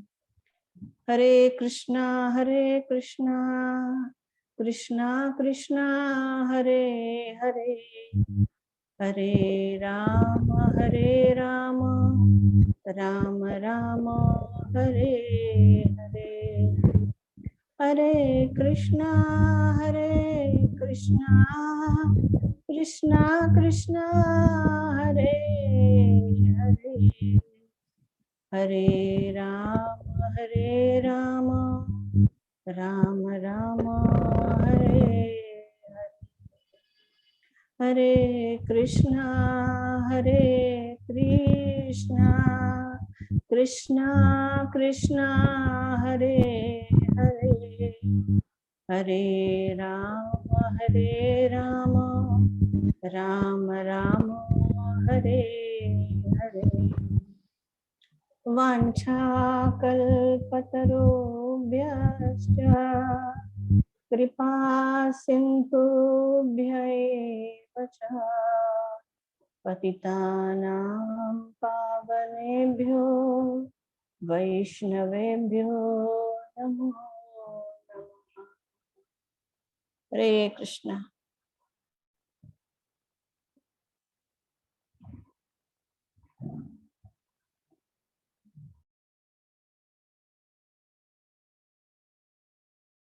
हरे कृष्णा हरे कृष्णा कृष्णा कृष्णा हरे हरे, हरे राम हरे राम राम राम हरे हरे, हरे कृष्णा हरे कृष्णा कृष्णा कृष्णा हरे हरे, हरे राम राम राम हरे हरे, हरे कृष्णा हरे कृष्णा कृष्णा कृष्णा हरे हरे, हरे राम राम राम हरे हरे. वाञ्छाकल्पतरुभ्यश्च कृपा सिन्धुभ्य एव च पतितानां पावनेभ्यो वैष्णवेभ्यो नमो नमः. हरे कृष्णा.